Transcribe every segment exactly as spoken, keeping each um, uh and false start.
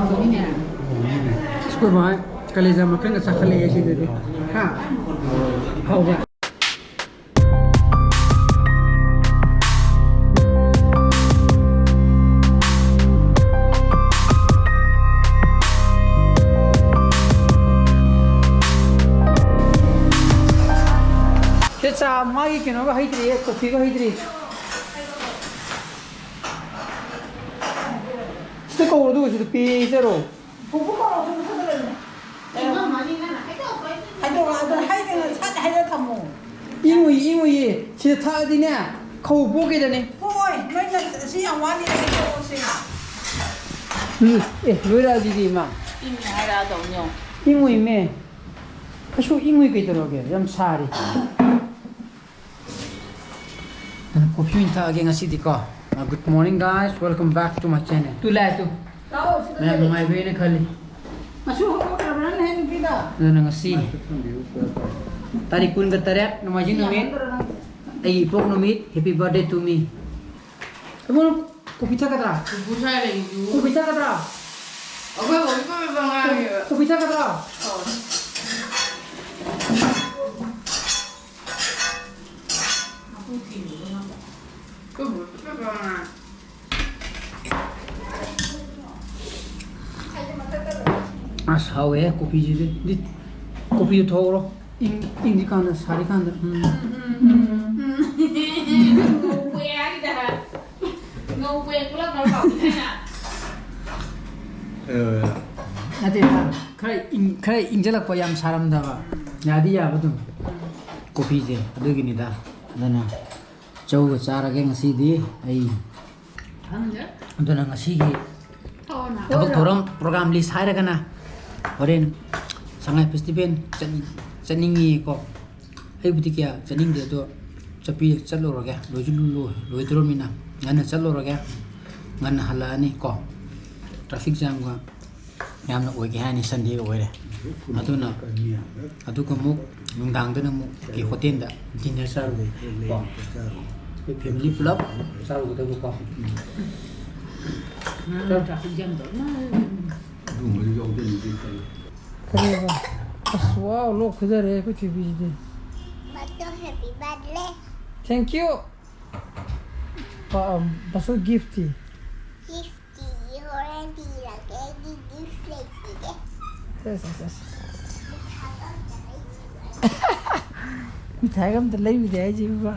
ꯑꯩꯈꯣꯏ ꯃꯥ ꯀꯂꯦꯖꯥ ꯃꯈꯜꯒ ꯆꯥꯈꯠꯂꯛꯑꯦ ꯁꯤꯗꯗꯤ꯫ ꯍꯥ? ꯍꯥꯎꯕ꯭ꯔꯥ? ꯁꯤ ꯆꯥ ꯃꯥꯒꯤ ꯀꯩꯅꯣꯒ ꯍꯩꯗ꯭ꯔꯤꯌꯦ, ꯀꯣꯐꯤꯒ ꯍꯩꯗ꯭ꯔꯤ꯫ ꯁꯤꯗ ꯀꯧꯔꯣ, ꯑꯗꯨꯒ ꯁꯤꯗ ꯄꯤꯖꯔꯣ꯫ ꯄꯨꯄꯨ ꯀꯧꯔꯣ, ꯁꯨꯝ ꯊꯥꯖꯤꯜꯂꯣꯅꯦ꯫ ꯍꯥꯏꯗꯣꯛꯑꯣ, ꯑꯗꯣ ꯍꯩꯗꯅ ꯁꯠ ꯍꯩꯔ ꯊꯝꯃꯣ꯫ ꯏꯪꯉꯨꯏ, ꯏꯪꯉꯨꯏꯌꯦ꯫ ꯁꯤꯗ ꯊꯛꯑꯗꯤꯅꯦ, ꯈꯧ ꯄꯣꯛꯀꯦꯗꯅꯤ꯫ ꯍꯣꯏ, ꯅꯣꯏꯅ ꯁꯤ ꯌꯥꯝ ꯋꯥꯠꯂꯤ, ꯍꯩꯗꯣꯛꯑꯣ ꯁꯤꯅ꯫ ꯎꯝ, ꯑꯦ, ꯂꯣꯏꯔꯛꯑꯁꯤꯗꯤ, ꯏꯃꯥ꯫ ꯏꯪꯉꯦ ꯍꯥꯏꯔꯛꯑꯗꯧꯅꯤ ꯌꯦꯡꯉꯣ꯫ ꯏꯪꯉꯨꯏꯃꯦ꯫ ꯀꯩꯁꯨ ꯏꯪꯉꯨꯏ ꯀꯩꯗꯧꯔꯒꯦ? ꯌꯥꯝ ꯁꯥꯔꯤ꯫ ꯑꯗꯨꯅ ꯀꯣꯐꯤ ꯑꯣꯏꯅ ꯊꯛꯑꯒꯦ ꯉꯁꯤꯗꯤꯀꯣ꯫ Uh, good morning, guys. Welcome back to my channel. Two ꯂꯥꯛꯑꯦ, ꯇꯨ꯫ ꯂꯥꯛꯑꯣ, ꯁꯤꯗ ꯃꯌꯥꯝ ꯂꯩꯔꯦ꯫ ꯅꯨꯡꯉꯥꯏꯕꯩꯅ ꯈꯜꯂꯤ꯫ ꯉꯁꯤ ꯍꯧꯒꯠꯈ꯭ꯔꯕ꯭ꯔꯥ ꯅꯪ ꯅꯨꯄꯤꯗꯣ? ꯑꯗꯨꯅ ꯉꯁꯤ ꯇꯥꯔꯤꯛ ꯀꯨꯟꯒ ꯇꯔꯦꯠ, ꯅꯣꯡꯃꯥꯏꯖꯤꯡ ꯅꯨꯃꯤꯠ, ꯌꯥꯝꯃꯟꯗ꯭ꯔꯣ ꯅꯪ? ꯑꯩꯒꯤ ꯏꯄꯣꯛ ꯅꯨꯃꯤꯠ, happy birthday to me. ꯑꯩꯉꯣꯟꯗ ꯀꯣꯐꯤ ꯊꯛꯀꯗ꯭ꯔꯥ? ꯄꯨꯄꯨ ꯁ꯭ꯋꯥꯏ ꯂꯩꯔꯤꯗꯨ꯫ ꯀꯣꯐꯤ ꯊꯛꯀꯗ꯭ꯔꯥ? ꯑꯩꯈꯣꯏ ꯍꯧꯖꯤꯛ ꯀꯣꯐꯤ ꯐꯪꯉꯛꯑꯒꯦꯕ꯫ ꯀꯣꯐꯤ ꯊꯛꯀꯗ꯭ꯔꯥ? ꯑꯧ꯫ ꯑꯁ, ꯍꯥꯎꯋꯦ ꯀꯣꯐꯤꯁꯤꯗꯤ꯫ ꯗꯤ, ꯀꯣꯐꯤꯗꯨ ꯊꯛꯍꯧꯔꯣ꯫ ꯏꯪ-, ꯏꯪꯗ꯭ꯔꯤꯀꯥꯟꯗ, ꯁꯥꯔꯤꯀꯥꯟꯗ꯫ ꯎꯝ꯫ ꯉꯧꯕ ꯌꯥꯔꯤꯗ꯫ ꯉꯧꯕ ꯌꯥ-, ꯄꯨꯂꯞ ꯂꯧꯔꯣ꯫ ꯑ, ꯅꯠꯇꯦ, ꯈꯔ ꯏꯪ-, ꯈꯔ ꯏꯪꯖꯜꯂꯛꯄ, ꯌꯥꯝ ꯁꯥꯔꯝꯗꯕ꯫ ꯌꯥꯗꯤ ꯌꯥꯕ ꯑꯗꯨꯝ꯫ ꯀꯣꯐꯤꯁꯦ ꯑꯗꯨꯒꯤꯅꯤꯗ꯫ ꯑꯗꯨꯅ ꯆꯧꯒ ꯆꯥꯔꯒꯦ ꯉꯁꯤꯗꯤ ꯑꯩ꯫ ꯈꯪꯗꯦ꯫ ꯑꯗꯨꯅ ꯉꯁꯤꯒꯤ ꯊꯕꯛ ꯊꯧꯔꯝ program list ꯍꯥꯏꯔꯒꯅ ꯍꯣꯔꯦꯟ ꯁꯉꯥꯏ festival ꯆꯠ-, ꯆꯠꯅꯤꯡꯉꯤꯀꯣ꯫ ꯑꯩꯕꯨꯗꯤ ꯀꯌꯥ ꯆꯠꯅꯤꯡꯗꯦ, ꯑꯗꯣ ꯆꯠꯄꯤ-, ꯆꯠꯂꯨꯔꯒꯦ꯫ ꯂꯣꯏꯁꯨ ꯂꯣꯏ-, ꯂꯣꯏꯗꯣꯔꯃꯤꯅ ꯉꯟꯅ ꯆꯠꯂꯨꯔꯒꯦ, ꯉꯟꯅ ꯍꯜꯂꯛꯑꯅꯤ ꯀꯣ꯫ Traffic jamꯒ ꯌꯥꯝꯅ ꯑꯣꯏꯒꯦ ꯍꯥꯏꯅꯤ, Sundayꯒ ꯑꯣꯏꯔꯦ꯫ ꯑꯗꯨꯅ ꯑꯗꯨꯒ ꯑꯃꯨꯛ ꯅꯨꯡꯗꯥꯡꯗꯅ ꯑꯃꯨꯛ ꯍꯣꯇꯦꯜꯗ dinner ꯆꯥꯔꯨꯕꯩ ꯀꯣ꯫ ꯑꯩꯈꯣꯏ family ꯄꯨꯂꯞ ꯆꯥꯔꯨꯒꯗꯕꯀꯣ꯫ ꯉꯔꯥꯡ ꯅꯨꯡꯗꯥꯡ ꯍꯩꯖꯥꯡꯗꯣ ꯏꯃꯥ. ꯑꯗꯨꯒꯨꯝꯕꯗꯤ ꯌꯥꯎꯗꯦ, ꯅꯨꯄꯤ ꯀꯔꯤ? ꯀꯔꯤꯕ? ꯑꯁ, ꯋꯥꯎ, ꯂꯣꯛ ꯈꯨꯗꯔꯦ ꯑꯩꯈꯣꯏ ꯊꯣꯏꯕꯤꯁꯤꯗꯤ꯫ ꯕꯥꯇꯣ, happy birthday꯫ Thank you꯫ ꯕꯥ-, ꯕꯥꯁꯨ gift ꯇꯤ? Gift ꯇꯤ ꯍꯣꯔꯦꯟ ꯄꯤꯔꯒꯦ, ꯑꯩꯒꯤ gift ꯂꯩꯇꯤꯌꯦ꯫ ꯑꯁ, ꯑꯁ, ꯑꯁ꯫ ꯃꯤꯊꯥꯏꯒ ꯑꯝꯇ ꯂꯩꯔꯨꯔꯦ꯫ ꯃꯤꯊꯥꯏꯒ ꯑꯝꯇ ꯂꯩꯔꯨꯗꯦ ꯍꯥꯏꯁꯤꯕ꯫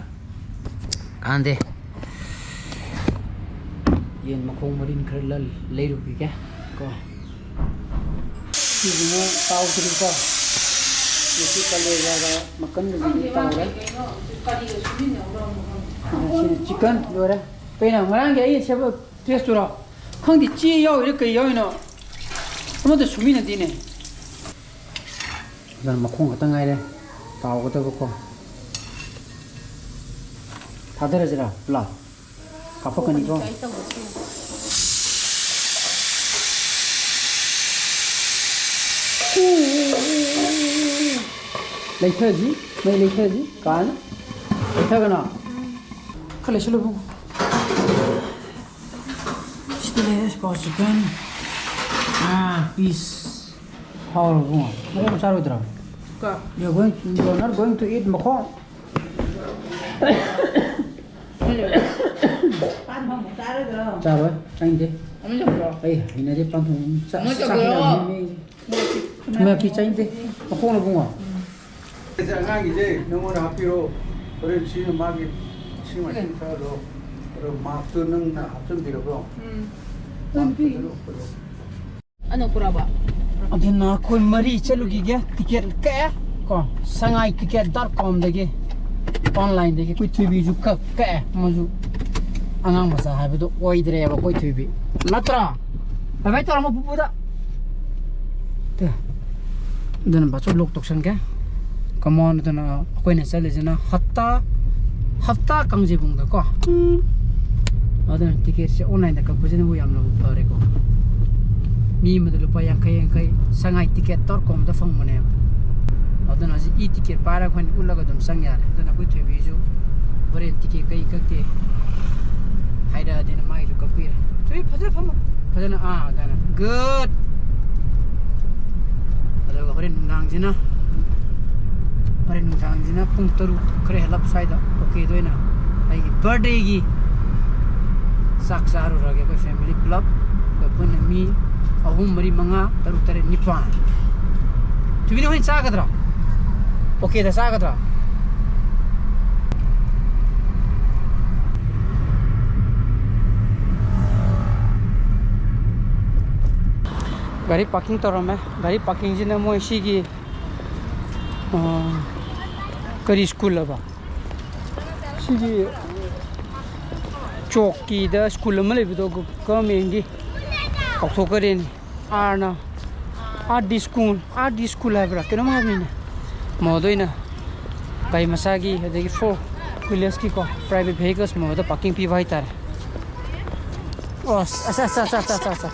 ꯀꯥꯟꯗꯦ꯫ ꯌꯦꯟ ꯃꯈꯣꯡ ꯃꯔꯤꯟ ꯈꯔ ꯂ-, ꯂꯩꯔꯨꯈꯤꯒꯦ ꯀꯣ꯫ ꯁꯤꯁꯤꯅ ꯇꯥꯎꯗ꯭ꯔꯤꯀꯣ꯫ ꯃꯁꯤ ꯀꯂꯦꯖꯥꯒ ꯃꯀꯟꯒꯁꯤꯗꯤ ꯇꯥꯎꯔꯦ꯫ ꯑꯗ ꯁꯤꯅ chicken ꯂꯣꯏꯔꯦ꯫ ꯀꯩꯅꯣ ꯉꯔꯥꯡꯒꯤ ꯑꯩ ꯁꯦꯝꯕ taste ꯇꯨꯔꯣ? ꯈꯪꯗꯦ, ꯆꯦ ꯌꯥꯎꯔꯤꯔꯥ ꯀꯩ ꯌꯥꯎꯔꯤꯅꯣ? ꯑꯃꯠꯇ ꯁꯨꯃꯤꯟꯅꯗꯦꯅꯦ꯫ ꯑꯗꯨꯅ ꯃꯈꯣꯡ ꯈꯛꯇ ꯉꯥꯏꯔꯦ ꯇꯥꯎꯒꯗꯕꯀꯣ꯫ ꯊꯥꯗꯔꯁꯤꯔꯥ ꯄꯨꯂꯞ? ꯀꯥꯞꯄꯛꯀꯅꯤꯀꯣ꯫ ꯑꯩ ꯇꯧꯕꯁꯨ꯫ ꯂꯩꯊꯁꯤ, ꯃꯩ ꯂꯩꯊꯁꯤ, ꯀꯥꯅꯤ꯫ ꯂꯩꯊꯒꯅꯣ꯫ ꯈꯔ ꯂꯩꯁꯤꯜꯂꯨ ꯏꯕꯨꯡꯉꯣ꯫ ꯁꯤꯗ ꯂꯩꯔꯦ, ꯁꯤꯀꯣ, chicken꯫ ꯑꯥ, piece꯫ ꯍꯥꯎꯔꯕꯣ? ꯃꯈꯣꯡ ꯆꯥꯔꯣꯏꯗ꯭ꯔꯣ? ꯀ- You are going, you are not going to eat ꯃꯈꯣꯡ? ꯄꯥꯟ ꯐꯪꯕ ꯆꯥꯔꯣꯏꯗ꯭ꯔꯣ? ꯆꯥꯔꯣꯏ, ꯆꯥꯅꯤꯡꯗꯦ꯫ ꯑꯃ ꯂꯧꯕ꯭ꯔꯣ? ꯑꯩ ꯍꯩꯅꯗꯦ ꯄꯥꯟ ꯊꯣꯡꯕ꯫ ꯆꯥ-, ꯑꯃ ꯆꯥ-, ꯂꯧꯕ꯭ꯔꯣ? ꯆꯥ-, ꯃꯌꯥꯝ ꯄꯤ ꯆꯥꯅꯤꯡꯗꯦ꯫ ꯃꯈꯣꯡ ꯂꯧꯕꯨꯡꯉꯣ꯫ ꯑꯩꯁꯦ ꯑꯉꯥꯡꯒꯤꯁꯦ ꯅꯪꯉꯣꯟꯗ ꯍꯥꯞꯄꯤꯔꯣ꯫ ꯍꯣꯔꯦꯟ ꯁꯤꯅ ꯃꯥꯒꯤ ꯏꯁꯤꯡ ꯃꯥꯏꯁꯤꯡ ꯊꯛꯍꯜꯂꯣ꯫ ꯑꯗꯣ mask ꯇꯨ ꯅꯪꯅ ꯍꯥꯞꯆꯤꯟꯕꯤꯔꯕ꯭ꯔꯣ? ꯎꯝ꯫ Mask ꯐꯖꯅ ꯎꯞꯄꯗꯣ꯫ ꯑꯅꯧ ꯄꯨꯔꯛꯑꯕ? ꯑꯗꯨꯅ ꯑꯩꯈꯣꯏ ꯃꯔꯤ ꯆꯠꯂꯨꯈꯤꯒꯦ꯫ Ticket ꯀꯛꯑꯦ ꯀꯣ, ꯁꯉꯥꯏ ticket dot com ꯗꯒꯤ, online ꯗꯒꯤ꯫ ꯑꯩꯈꯣꯏ ꯊꯣꯏꯕꯤꯁꯨ ꯀꯛ-, ꯀꯛꯑꯦ꯫ ꯃꯥꯁꯨ ꯑꯉꯥꯡ ꯃꯆꯥ ꯍꯥꯏꯕꯗꯣ ꯑꯣꯏꯗ꯭ꯔꯦꯕ ꯑꯩꯈꯣꯏ ꯊꯣꯏꯕꯤ꯫ ꯅꯠꯇ꯭ꯔꯥ? Bye bye ꯇꯧꯔꯝꯃꯣ ꯄꯨꯄꯨꯗ꯫ ꯇꯦ꯫ ꯑꯗꯨꯅ ꯕꯥꯆꯧ vlog ꯇꯧꯁꯟꯒꯦ꯫ Come on, ꯑꯗꯨꯅ ꯑꯩꯈꯣꯏꯅ ꯆꯠꯂꯤꯁꯤꯅ ꯍꯞꯇꯥ, ꯍꯞꯇꯥ ꯀꯥꯡꯖꯩꯕꯨꯡꯗꯀꯣ꯫ ꯑꯗꯨꯅ ticket ꯁꯦ online ꯗ ꯀꯛꯄꯁꯤꯅꯕꯨ ꯌꯥꯝꯅꯕꯨ ꯐꯔꯦꯀꯣ꯫ ꯃꯤ ꯑꯃꯗ ꯂꯨꯄꯥ ꯌꯥꯡꯈꯩ ꯌꯥꯡꯈꯩ, ꯁꯉꯥꯏ ticket dot com ꯗ ꯐꯪꯕꯅꯦꯕ꯫ ꯑꯗꯨꯅ ꯍꯧꯖꯤꯛ e-ticket ꯄꯥꯏꯔꯒ ꯑꯩꯈꯣꯏꯅ ꯎꯠꯂꯒ ꯑꯗꯨꯝ ꯆꯪ ꯌꯥꯔꯦ꯫ ꯑꯗꯨꯅ ꯑꯩꯈꯣꯏ ꯊꯣꯏꯕꯤꯁꯨ ꯍꯣꯔꯦꯟ ticket ꯀꯛꯏ ꯀꯛꯇꯦ ꯍꯥꯏꯔꯛꯑꯗꯤꯅ ꯃꯥꯒꯤꯁꯨ ꯀꯛꯄꯤꯔꯦ꯫ ꯆꯨꯏ, ꯐꯖꯅ ꯐꯝꯃꯣ꯫ ꯐꯖꯅ, ꯑꯥ, ꯑꯗꯨꯃꯥꯏꯅ꯫ Good. ꯑꯗꯨꯒ ꯍꯣꯔꯦꯟ ꯅꯨꯡꯗꯥꯡꯁꯤꯅ, ꯍꯣꯔꯦꯟ ꯅꯨꯡꯗꯥꯡꯁꯤꯅ ꯄꯨꯡ ꯇꯔꯨꯛ ꯈꯔ ꯍꯦꯜꯂꯞ ꯁ꯭ꯋꯥꯏꯗ, ꯑꯣꯀꯦꯗ ꯑꯣꯏꯅ ꯑꯩꯒꯤ birthday ꯒꯤ ꯆꯥꯛ ꯆꯥꯔꯨꯔꯒꯦ꯫ ꯑꯩꯈꯣꯏ family ꯄꯨꯂꯞ, ꯑꯩꯈꯣꯏ ꯄꯨꯟꯅ ꯃꯤ ꯑꯍꯨꯝ, ꯃꯔꯤ, ꯃꯉꯥ, ꯇꯔꯨꯛ, ꯇꯔꯦꯠ, ꯅꯤꯄꯥꯟ꯫ ꯆꯨꯕꯤꯅ ꯍꯣꯏ ꯆꯥꯒꯗ꯭ꯔꯣ? ꯑꯣꯀꯦꯗ ꯆꯥꯒꯗ꯭ꯔꯣ? ꯒꯥꯔꯤ parking ꯇꯧꯔꯝꯃꯦ꯫ ꯒꯥꯔꯤ parking ꯁꯤꯅ ꯃꯣꯏ ꯁꯤꯒꯤ, ꯑ, ꯀꯔꯤ school ꯍꯥꯏꯕ? ꯁꯤꯒꯤ ꯆꯣꯛꯀꯤꯗ school ꯑꯃ ꯂꯩꯕꯗꯣ, ꯒ-, government ꯀꯤ꯫ ꯀꯥꯎꯊꯣꯛꯈ꯭ꯔꯦꯅꯦ꯫ R ꯅ, R D school, R D school ꯍꯥꯏꯕ꯭ꯔꯥ? ꯀꯩꯅꯣꯝ ꯍꯥꯏꯕꯅꯤꯅꯦ꯫ ꯃꯣꯗ ꯑꯣꯏꯅ ꯒꯥꯔꯤ ꯃꯆꯥꯒꯤ, ꯑꯗꯒꯤ four wheelers ꯀꯤꯀꯣ, private vehicles mode parking ꯄꯤꯕ ꯍꯥꯏꯇꯥꯔꯦ꯫ ꯑꯣ, ꯑꯁ, ꯑꯁ, ꯑꯁ꯫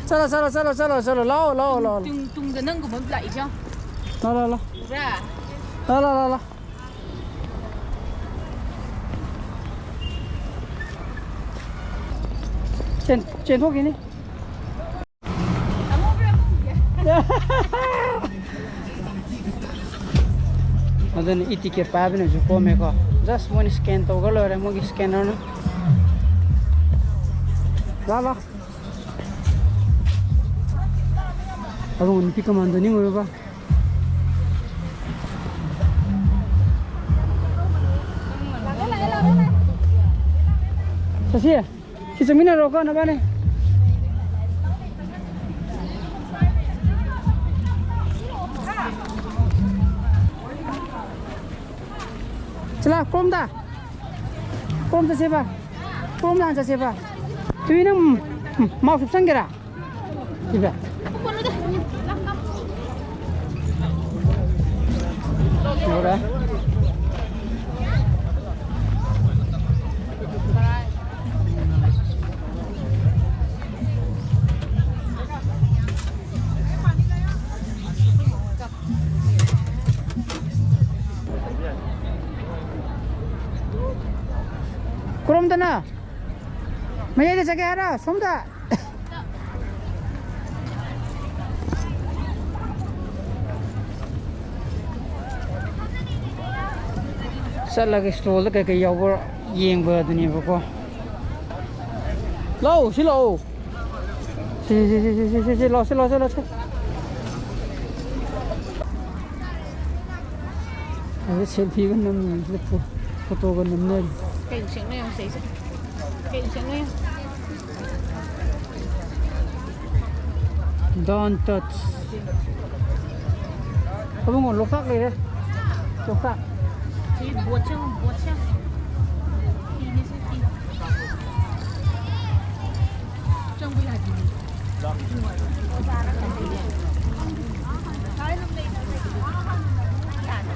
ꯆꯠꯂꯣ, ꯆꯠꯂꯣ, ꯆꯠꯂꯣ, ꯆꯠꯂꯣ, ꯆꯠꯂꯣ꯫ ꯂꯥꯛꯑꯣ, ꯂꯥꯛꯑꯣ, ꯂꯥꯛꯑꯣ, ꯂꯥꯛꯑꯣ꯫ ꯇꯨꯡ-, ꯇꯨꯡꯗ ꯅꯪꯒꯨꯝꯕ ꯑꯃ ꯂꯥꯛꯏꯁꯦ ꯌꯦꯡꯉꯣ꯫ ꯂꯥꯛꯑꯣ, ꯂꯥꯛꯑꯣ, ꯂꯥꯛꯑꯣ꯫ ꯎꯕ꯭ꯔꯥ? ꯂꯥꯛꯑꯣ, ꯂꯥꯛꯑꯣ, ꯂꯥꯛꯑꯣ, ꯂꯥꯛꯑꯣ꯫ ꯆꯦꯟ-, ꯆꯦꯟꯊꯣꯛꯈꯤꯅꯤ꯫ ꯑꯗꯨꯅ e-ticket ꯄꯥꯏꯕꯅꯁꯨ ꯀꯣꯝꯃꯦꯀꯣ꯫ Just ꯃꯣꯏꯅ scan ꯇꯧꯈ꯭ꯔ ꯂꯣꯏꯔꯦ, ꯃꯣꯏꯒꯤ scanner ꯅ꯫ ꯂꯥ, ꯂꯥ꯫ ꯑꯗꯨꯒ ꯅꯨꯄꯤ commando ꯅꯤꯡꯉꯨꯔꯕ? ꯆꯠꯁꯤ꯫ ꯁꯤ ꯆꯪꯃꯤꯟꯅꯔꯣꯀꯣ ꯅꯕꯥꯅꯤ꯫ ꯆꯂꯥ, ꯀꯣꯝꯗ꯫ ꯀꯣꯝ ꯆꯠꯁꯦꯕ꯫ ꯀꯣꯝꯗ ꯍꯥꯟꯅ ꯆꯠꯁꯦꯕ꯫ ꯇꯨꯏ ꯅꯪ, ꯎꯝ, ꯃꯥꯎ ꯁꯨꯞꯁꯟꯒꯦꯔꯥ? ꯁꯤꯕ꯫ ꯌꯧꯔꯦ꯫ ꯀꯔꯣꯝ ꯁꯣꯝꯗꯅ ꯃꯌꯥꯏꯗ ꯆꯠꯀꯦ ꯍꯥꯏꯔ ꯁꯣꯝꯗ꯫ ꯆꯠꯂꯒ ꯏꯁꯇꯣꯜꯗ ꯀꯩꯀꯩ ꯌꯥꯎꯕ꯭ꯔꯥ ꯌꯦꯡꯕ ꯑꯗꯨꯅꯦꯕꯀꯣ꯫ ꯂꯥꯛꯑꯣ ꯁꯤ ꯂꯥꯛꯑꯣ꯫ ꯁꯤ ꯁꯤ ꯁꯤ ꯁꯤ ꯁꯤ ꯁꯤ ꯂꯥꯛꯑꯣ ꯁꯤ ꯂꯥꯛꯑꯣ ꯁꯤ ꯂꯥꯛꯑꯣ ꯁꯤ꯫ ꯑꯗ ꯁꯦꯜꯐꯤꯒ ꯅꯝꯃꯤ ꯁꯤꯗ ꯐꯣꯇꯣꯒ ꯅꯝꯅꯔꯤ꯫ ꯀꯩꯅꯣ ꯁꯦꯡꯅ ꯌꯥꯝ ꯁꯩꯁꯦ꯫ ꯀꯩꯅꯣ ꯁꯦꯡꯅ ꯌꯥꯝ꯫ Don't touch. ꯑꯕꯨꯡꯉꯣ ꯂꯣꯛꯇꯥꯛ ꯂꯩꯔꯦ꯫ ꯂꯣꯛꯇꯥꯛ꯫ ꯁꯤ ꯕꯣꯠꯁꯦ ꯌꯦꯡꯉꯣ, ꯕꯣꯠꯁꯦ꯫ ꯐꯤꯅꯦ ꯁꯤ ꯐꯤ꯫ ꯆꯪꯕ ꯌꯥꯗꯦ꯫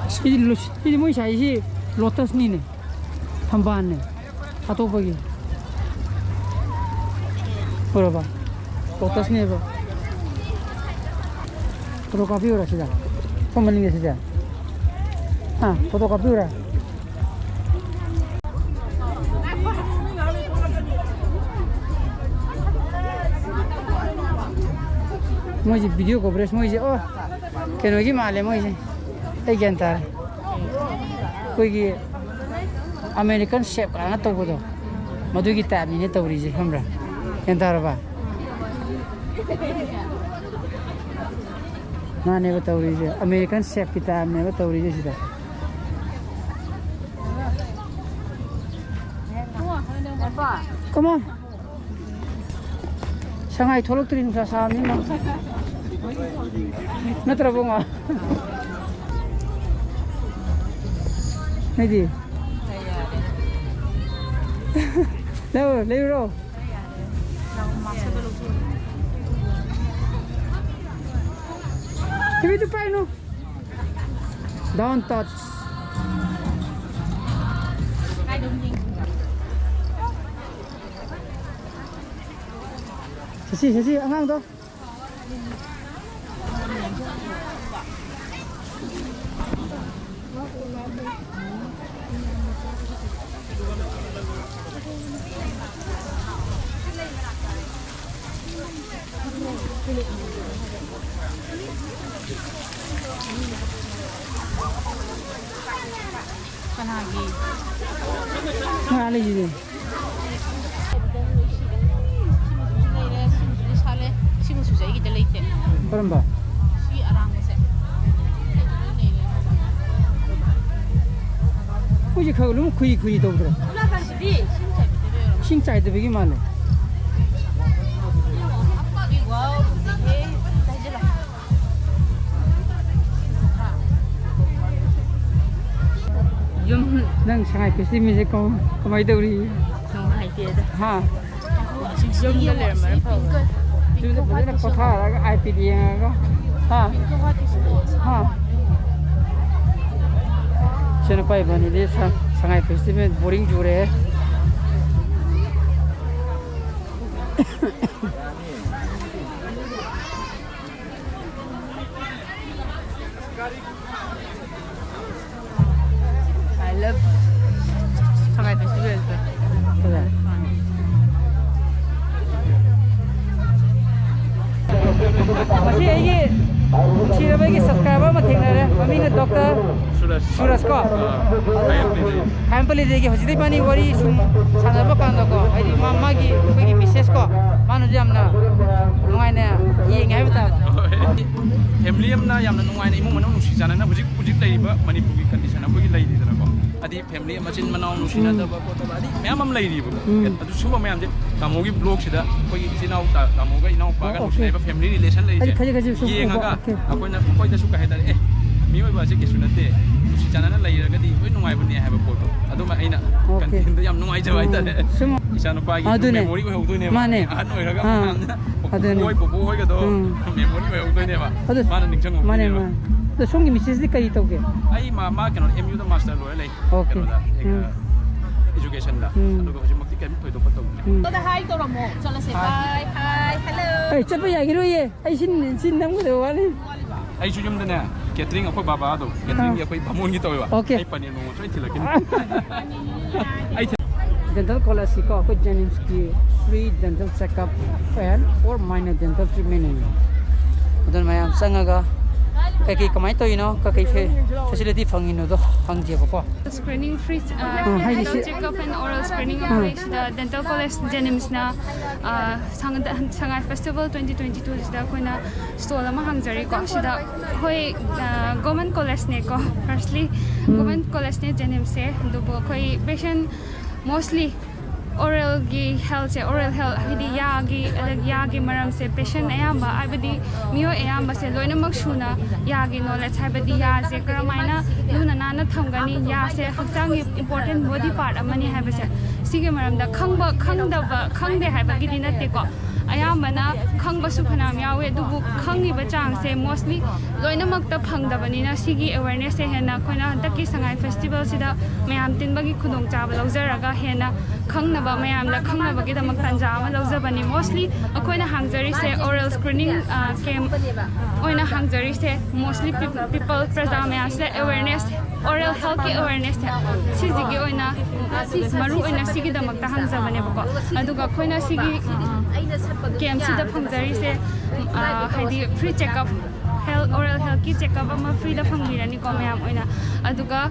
ꯁꯤꯗꯤ ꯂꯨ-, ꯁꯤꯗꯤ ꯃꯣꯏ ꯁꯥꯏꯁꯤ ꯂꯣꯇꯁꯅꯤꯅꯦ꯫ ꯊꯝꯕꯥꯜꯅꯦ꯫ ꯁꯥꯠꯇꯣꯛꯄꯒꯤ꯫ ꯎꯔꯕ? ꯂꯣꯇꯁꯅꯦꯕ꯫ ꯐꯣꯇꯣ ꯀꯥꯞꯄꯤꯌꯨꯔꯥ ꯁꯤꯗ? ꯁꯣꯝ ꯃꯅꯤꯡꯗ ꯁꯤꯗ? ꯍꯥ? ꯐꯣꯇꯣ ꯀꯥꯞꯄꯤꯌꯨꯔꯥ? ꯃꯣꯏꯁꯦ video coverage ꯃꯣꯏꯁꯦ, ꯑꯣ, ꯀꯩꯅꯣꯒꯤ ꯃꯥꯜꯂꯦ ꯃꯣꯏꯁꯦ꯫ ꯑꯩ ꯒ꯭ꯌꯥꯟ ꯇꯥꯔꯦ꯫ ꯑꯩꯈꯣꯏꯒꯤ American chef ꯀꯥꯏꯅ ꯇꯧꯕꯗꯣ, ꯃꯗꯨꯒꯤ type ꯅꯤꯅꯦ ꯇꯧꯔꯤꯁꯦ, ꯈꯪꯕ꯭ꯔꯥ? ꯒ꯭ꯌꯥꯟ ꯇꯥꯔꯕ? ꯃꯥꯅꯦꯕ ꯇꯧꯔꯤꯁꯦ, American chef ꯀꯤ type ꯅꯦꯕ ꯇꯧꯔꯤꯁꯦ ꯁꯤꯗ꯫ Come on. ꯁꯉꯥꯏ ꯊꯣꯛꯂꯛꯇ꯭ꯔꯤ, ꯅꯨꯡꯁꯥ ꯁꯥꯕꯅꯤꯅ꯫ ꯅꯠꯇ꯭ꯔ ꯕꯨꯡꯉꯣ? ꯅꯣꯏꯗꯤ? ꯂꯩꯔꯨꯔꯣ, ꯂꯩꯔꯨꯔꯣ꯫ ꯏꯕꯦꯟꯇꯣ ꯄꯥꯏꯅꯨ꯫ Don't touch. ꯁꯁꯤ, ꯁꯁꯤ, ꯑꯉꯥꯡꯗꯣ꯫ ꯀꯅꯥꯒꯤ? ꯉꯥ ꯂꯩꯁꯤꯗꯤ꯫ ꯁꯤ ꯃꯆꯨꯁꯦ ꯑꯩꯒꯤꯗ ꯂꯩꯇꯦ꯫ ꯀꯔꯝꯕ? ꯁꯤ ꯑꯔꯥꯡꯕꯁꯦ꯫ ꯃꯣꯏꯁꯦ ꯈꯔ ꯑꯗꯨꯝ ꯈꯨꯏ ꯈꯨꯏ ꯇꯧꯗ꯭ꯔꯣ? ꯏꯁꯤꯡ ꯆꯥꯏꯗꯕꯒꯤ ꯃꯥꯜꯂꯦ꯫ ꯌꯨꯝ ꯅꯪ ꯁꯉꯥꯏ ꯐꯦꯁꯇꯤꯚꯦꯜꯁꯦ ꯀꯃꯥꯏꯅ ꯇꯧꯔꯤ? ꯅꯨꯡꯉꯥꯏꯇꯦꯗ꯫ ꯍꯥ? ꯌꯨꯝꯗ ꯂꯩꯔꯝꯕꯅ ꯐꯕ꯫ ꯌꯨꯝꯗ ꯐꯖꯅ ꯄꯣꯊꯥꯔꯒ ꯑꯥꯏ ꯄꯤ ꯗꯤ ꯌꯦꯡꯉꯒ꯫ ꯍꯥ? ꯍꯥ? ꯏꯆꯦ ꯅꯨꯄꯥ ꯏꯕꯥꯅꯤꯗꯤ ꯁ-, ꯁꯉꯥꯏ ꯐꯦꯁꯇꯤꯚꯦꯜ ꯕꯣꯔꯤꯡ ꯆꯨꯔꯦ꯫ I love ꯁꯉꯥꯏ ꯐꯦꯁꯇꯤꯚꯦꯜꯁꯦ꯫ ꯉꯁꯤ ꯑꯩꯒꯤ ꯅꯨꯡꯁꯤꯔꯕ ꯑꯩꯒꯤ subscriber ꯑꯃ ꯊꯦꯡꯅꯔꯦ, ꯃꯃꯤꯡꯅ ꯗꯣꯛꯇꯔ ꯁꯨꯔꯖ꯫ ꯁꯨꯔꯖ ꯀꯣ? ꯑꯥ, ꯈꯥꯏꯌꯥꯝꯄꯜꯂꯤꯗꯒꯤ꯫ ꯈꯥꯏꯌꯥꯝꯄꯜꯂꯤꯗꯒꯤ꯫ ꯍꯧꯖꯤꯛꯇꯤ ꯏꯕꯥꯅꯤ ꯋꯥꯔꯤ ꯁꯨꯝ ꯁꯥꯟꯅꯕ ꯀꯥꯟꯗꯀꯣ, ꯍꯥꯏꯗꯤ ꯃꯥ-, ꯃꯥꯒꯤ ꯑꯩꯈꯣꯏꯒꯤ ꯃꯤꯁꯦꯁ ꯀꯣ, ꯃꯥꯅꯁꯨ ꯌꯥꯝꯅ ꯅꯨꯡꯉꯥꯏꯅ ꯌꯦꯡꯉꯦ ꯍꯥꯏꯕ ꯇꯥꯔꯦ꯫ ꯍꯣꯏ꯫ ꯐꯦꯃꯤꯂꯤ ꯑꯃꯅ ꯌꯥꯝꯅ ꯅꯨꯡꯉꯥꯏꯅ ꯏꯃꯨꯡ ꯃꯅꯨꯡ ꯅꯨꯡꯁꯤ ꯆꯥꯟꯅꯅ ꯍꯧꯖꯤꯛ ꯍꯧꯖꯤꯛ ꯂꯩꯔꯤꯕ ꯃꯅꯤꯄꯨꯔꯒꯤ condition ꯑꯩꯈꯣꯏꯒꯤ ꯂꯩꯔꯤꯗꯅꯀꯣ꯫ ꯍꯥꯏꯗꯤ ꯐꯦꯃꯤꯂꯤ ꯃꯆꯤꯟ ꯃꯅꯥꯎ ꯅꯨꯡꯁꯤꯅꯗꯕ ꯎꯝ꯫ ꯈꯣꯠꯇꯕ ꯍꯥꯏꯗꯤ ꯃꯌꯥꯝ ꯑꯃ ꯂꯩꯔꯤꯕꯀꯣ꯫ ꯎꯝ꯫ ꯑꯗꯨ ꯁꯨꯝꯕ ꯃꯌꯥꯝꯁꯦ ꯇꯥꯃꯣꯒꯤ vlogꯁꯤꯗ ꯑꯩꯈꯣꯏꯒꯤ ꯏꯆꯤꯟ ꯏꯅꯥꯎ ꯇꯥ-, ꯇꯥꯃꯣꯒ ꯏꯅꯥꯎꯄꯥꯒ ꯑꯣ, ꯑꯣꯀꯦ꯫ ꯅꯨꯡꯁꯤꯅꯕ ꯐꯦꯃꯤꯂꯤ relation ꯂꯩꯔꯤꯁꯦ ꯍꯥꯏꯗꯤ ꯈꯖꯤꯛ ꯈꯖꯤꯛ ꯁꯨꯝ ꯎꯕ, ꯌꯦꯡꯉꯒ ꯑꯣꯀꯦ꯫ ꯑꯩꯈꯣꯏꯅ ꯑꯩꯈꯣꯏꯗꯁꯨ ꯀꯩ ꯍꯥꯏꯇꯥꯔꯦ, "ꯑꯦ, ꯃꯤꯑꯣꯏꯕ ꯑꯁꯦ ꯀꯩꯁꯨ ꯅꯠꯇꯦ, ꯅꯨꯡꯁꯤ ꯆꯥꯟꯅꯅ ꯂꯩꯔꯒꯗꯤ ꯂꯣꯏ ꯅꯨꯡꯉꯥꯏꯕꯅꯦ" ꯍꯥꯏꯕ ꯄꯣꯠꯇꯣ ꯑꯗꯨꯃ ꯑꯩꯅ ꯑꯣꯀꯦ꯫ Contentꯗ ꯌꯥꯝ ꯅꯨꯡꯉꯥꯏꯖꯕ ꯎꯝ꯫ ꯍꯥꯏꯇꯥꯔꯦ꯫ ꯁꯨꯝ ꯏꯆꯥ ꯅꯨꯄꯥꯒꯤ ꯑꯗꯨꯅꯦ꯫ Memory ꯑꯣꯏꯍꯧꯗꯣꯏꯅꯦꯕ꯫ ꯃꯥꯅꯦ꯫ ꯑꯍꯟ ꯑꯣꯏꯔꯒ ꯑꯥ꯫ ꯃꯌꯥꯝꯅ ꯑꯗꯨꯅꯦ꯫ ꯄꯨꯄꯨ ꯍꯣꯏ, ꯄꯨꯄꯨ ꯍꯣꯏꯒꯗꯣ ꯎꯝ꯫ Memory ꯑꯣꯏꯍꯧꯗꯣꯏꯅꯦꯕ꯫ ꯑꯗꯨ ꯃꯥꯅ ꯅꯤꯡꯁꯤꯡꯍꯧꯗꯣꯏꯅꯦꯕ꯫ ꯃꯥꯅꯦ, ꯃꯥꯅꯦ꯫ ꯑꯗꯣ ꯁꯣꯝꯒꯤ ꯃꯤꯁꯦꯁꯇꯤ ꯀꯔꯤ ꯇꯧꯒꯦ? ꯑꯩ ꯃꯥ, ꯃꯥ ꯀꯩꯅꯣ, M Uꯗ master ꯂꯣꯏꯔ ꯂꯩ꯫ ꯑꯣꯀꯦ꯫ ꯀꯩꯅꯣꯗ, ꯎꯝ꯫ Educationꯗ꯫ ꯎꯝ꯫ ꯑꯗꯨꯒ ꯍꯧꯖꯤꯛꯃꯛꯇꯤ ꯀꯔꯤꯝ ꯊꯣꯏꯗꯣꯛꯄ ꯇꯧꯗ꯭ꯔꯦ꯫ ꯎꯝ꯫ ꯑꯗ hi ꯇꯧꯔꯝꯃꯣ꯫ ꯆꯠꯂꯁꯦ꯫ Hi꯫ Bye, hi, hello꯫ ꯑꯩ ꯆꯠꯄ ꯌꯥꯈꯤꯔꯣꯏꯌꯦ꯫ ꯑꯩ ꯁꯤ, ꯁꯤ ꯅꯝꯒꯗꯕ ꯋꯥꯠꯂꯤ꯫ ꯑꯩꯁꯨ ꯌꯨꯝꯗꯅꯦ, catering ꯑꯩꯈꯣꯏ ꯕꯥꯕꯥꯗꯣ, cateringꯒꯤ ꯑꯥ꯫ ꯑꯩꯈꯣꯏ ꯕꯥꯃꯣꯟꯒꯤ ꯇꯧꯋꯦꯕ꯫ ꯑꯣꯀꯦ꯫ ꯑꯩ ꯄꯅꯤꯔ ꯃꯣꯃꯣ ꯁꯣꯏꯅ ꯊꯤꯜꯂꯛꯀꯅꯤ꯫ Dental College ꯀꯤꯀꯣ ꯑꯩꯈꯣꯏ JNIMS ꯀꯤ free dental checkup and for minor dental treatment ꯅꯦ꯫ ꯑꯗꯨꯅ ꯃꯌꯥꯝ ꯆꯪꯉꯒ ꯀꯩꯀꯩ ꯀꯃꯥꯏꯅ ꯇꯧꯔꯤꯅꯣ, ꯀꯩꯀꯩ facility ꯐꯪꯉꯤꯅꯣꯗꯣ ꯍꯪꯖꯦꯕꯀꯣ꯫ Screening free, uh, ꯎꯝ, ꯍꯥꯏꯗꯤ dental ꯁꯤ checkup and oral screening ꯎꯝ꯫ ꯑꯩꯈꯣꯏ ꯁꯤꯗ Dental College JNIMS ꯅ, uh, ꯁꯉꯥꯏ Festival twenty twenty-two ꯁꯤꯗ ꯑꯩꯈꯣꯏꯅ stall ꯑꯃ ꯍꯥꯡꯖꯔꯤꯀꯣ꯫ ꯁꯤꯗ ꯑꯩꯈꯣꯏ, uh, Government College ꯅꯦꯀꯣ, firstly ꯎꯝ꯫ Government College ꯅꯦ JNIMS ꯁꯦ꯫ ꯑꯗꯨꯕꯨ ꯑꯩꯈꯣꯏ patient mostly oral ꯒꯤ health ꯁꯦ, oral health ꯍꯥꯏꯗꯤ ꯌꯥꯒꯤ, ꯑꯗꯒꯤ ꯌꯥꯒꯤ ꯃꯔꯝꯁꯦ patient ꯑꯌꯥꯝꯕ, ꯍꯥꯏꯕꯗꯤ ꯃꯤꯑꯣꯏ ꯑꯌꯥꯝꯕꯁꯦ ꯂꯣꯏꯅꯃꯛ ꯁꯨꯅ ꯌꯥꯒꯤ knowledge, ꯍꯥꯏꯕꯗꯤ ꯌꯥꯁꯦ ꯀꯔꯝꯍꯥꯏꯅ ꯂꯨꯅ ꯅꯥꯟꯅ ꯊꯝꯒꯅꯤ, ꯌꯥꯁꯦ ꯍꯛꯆꯥꯡꯒꯤ important body part ꯑꯃꯅꯤ ꯍꯥꯏꯕꯁꯦ, ꯁꯤꯒꯤ ꯃꯔꯝꯗ ꯈꯪꯕ, ꯈꯪꯗꯕ, ꯈꯪꯗꯦ ꯍꯥꯏꯕꯒꯤꯗꯤ ꯅꯠꯇꯦꯀꯣ꯫ ꯑꯌꯥꯝꯕꯅ ꯈꯪꯕꯁꯨ ꯐꯅꯌꯥꯝ ꯌꯥꯎꯋꯦ, ꯑꯗꯨꯕꯨ ꯈꯪꯉꯤꯕ ꯆꯥꯡꯁꯦ mostly ꯂꯣꯏꯅꯃꯛꯇ ꯐꯪꯗꯕꯅꯤꯅ, ꯁꯤꯒꯤ awareness ꯁꯦ ꯍꯦꯟꯅ ꯑꯩꯈꯣꯏꯅ ꯍꯟꯗꯛꯀꯤ ꯁꯉꯥꯏ Festival ꯁꯤꯗ ꯃꯌꯥꯝ ꯇꯤꯟꯕꯒꯤ ꯈꯨꯗꯣꯡꯆꯥꯕ ꯂꯧꯖꯔꯒ ꯍꯦꯟꯅ ꯈꯪꯅꯕ, ꯃꯌꯥꯝꯗ ꯈꯪꯅꯕꯒꯤꯗꯃꯛ ꯇꯥꯟꯖꯥ ꯑꯃ ꯂꯧꯖꯕꯅꯤ꯫ Mostly ꯑꯩꯈꯣꯏꯅ ꯍꯥꯡꯖꯔꯤꯁꯦ oral screening, ꯑ, camp ꯑꯣꯏꯅ ꯍꯥꯡꯖꯔꯤꯁꯦ꯫ Mostly peop-, people, ꯄ꯭ꯔꯖꯥ ꯃꯌꯥꯝꯁꯤꯗ awareness, oral health ꯀꯤ awareness ꯁꯦ ꯁꯤꯁꯤꯒꯤ ꯑꯣꯏꯅ, ꯃꯔꯨ ꯑꯣꯏꯅ ꯁꯤꯒꯤꯗꯃꯛꯇ ꯍꯥꯡꯖꯕꯅꯦꯕꯀꯣ꯫ ꯑꯗꯨꯒ ꯑꯩꯈꯣꯏꯅ ꯁꯤꯒꯤ, ꯑ, camp ꯁꯤꯗ ꯐꯪꯖꯔꯤꯁꯦ, ꯑ, ꯍꯥꯏꯗꯤ free checkup, health, oral health ꯀꯤ checkup ꯑꯃ free ꯗ ꯐꯪꯕꯤꯔꯅꯤꯀꯣ ꯃꯌꯥꯝ ꯑꯣꯏꯅ꯫ ꯑꯗꯨꯒ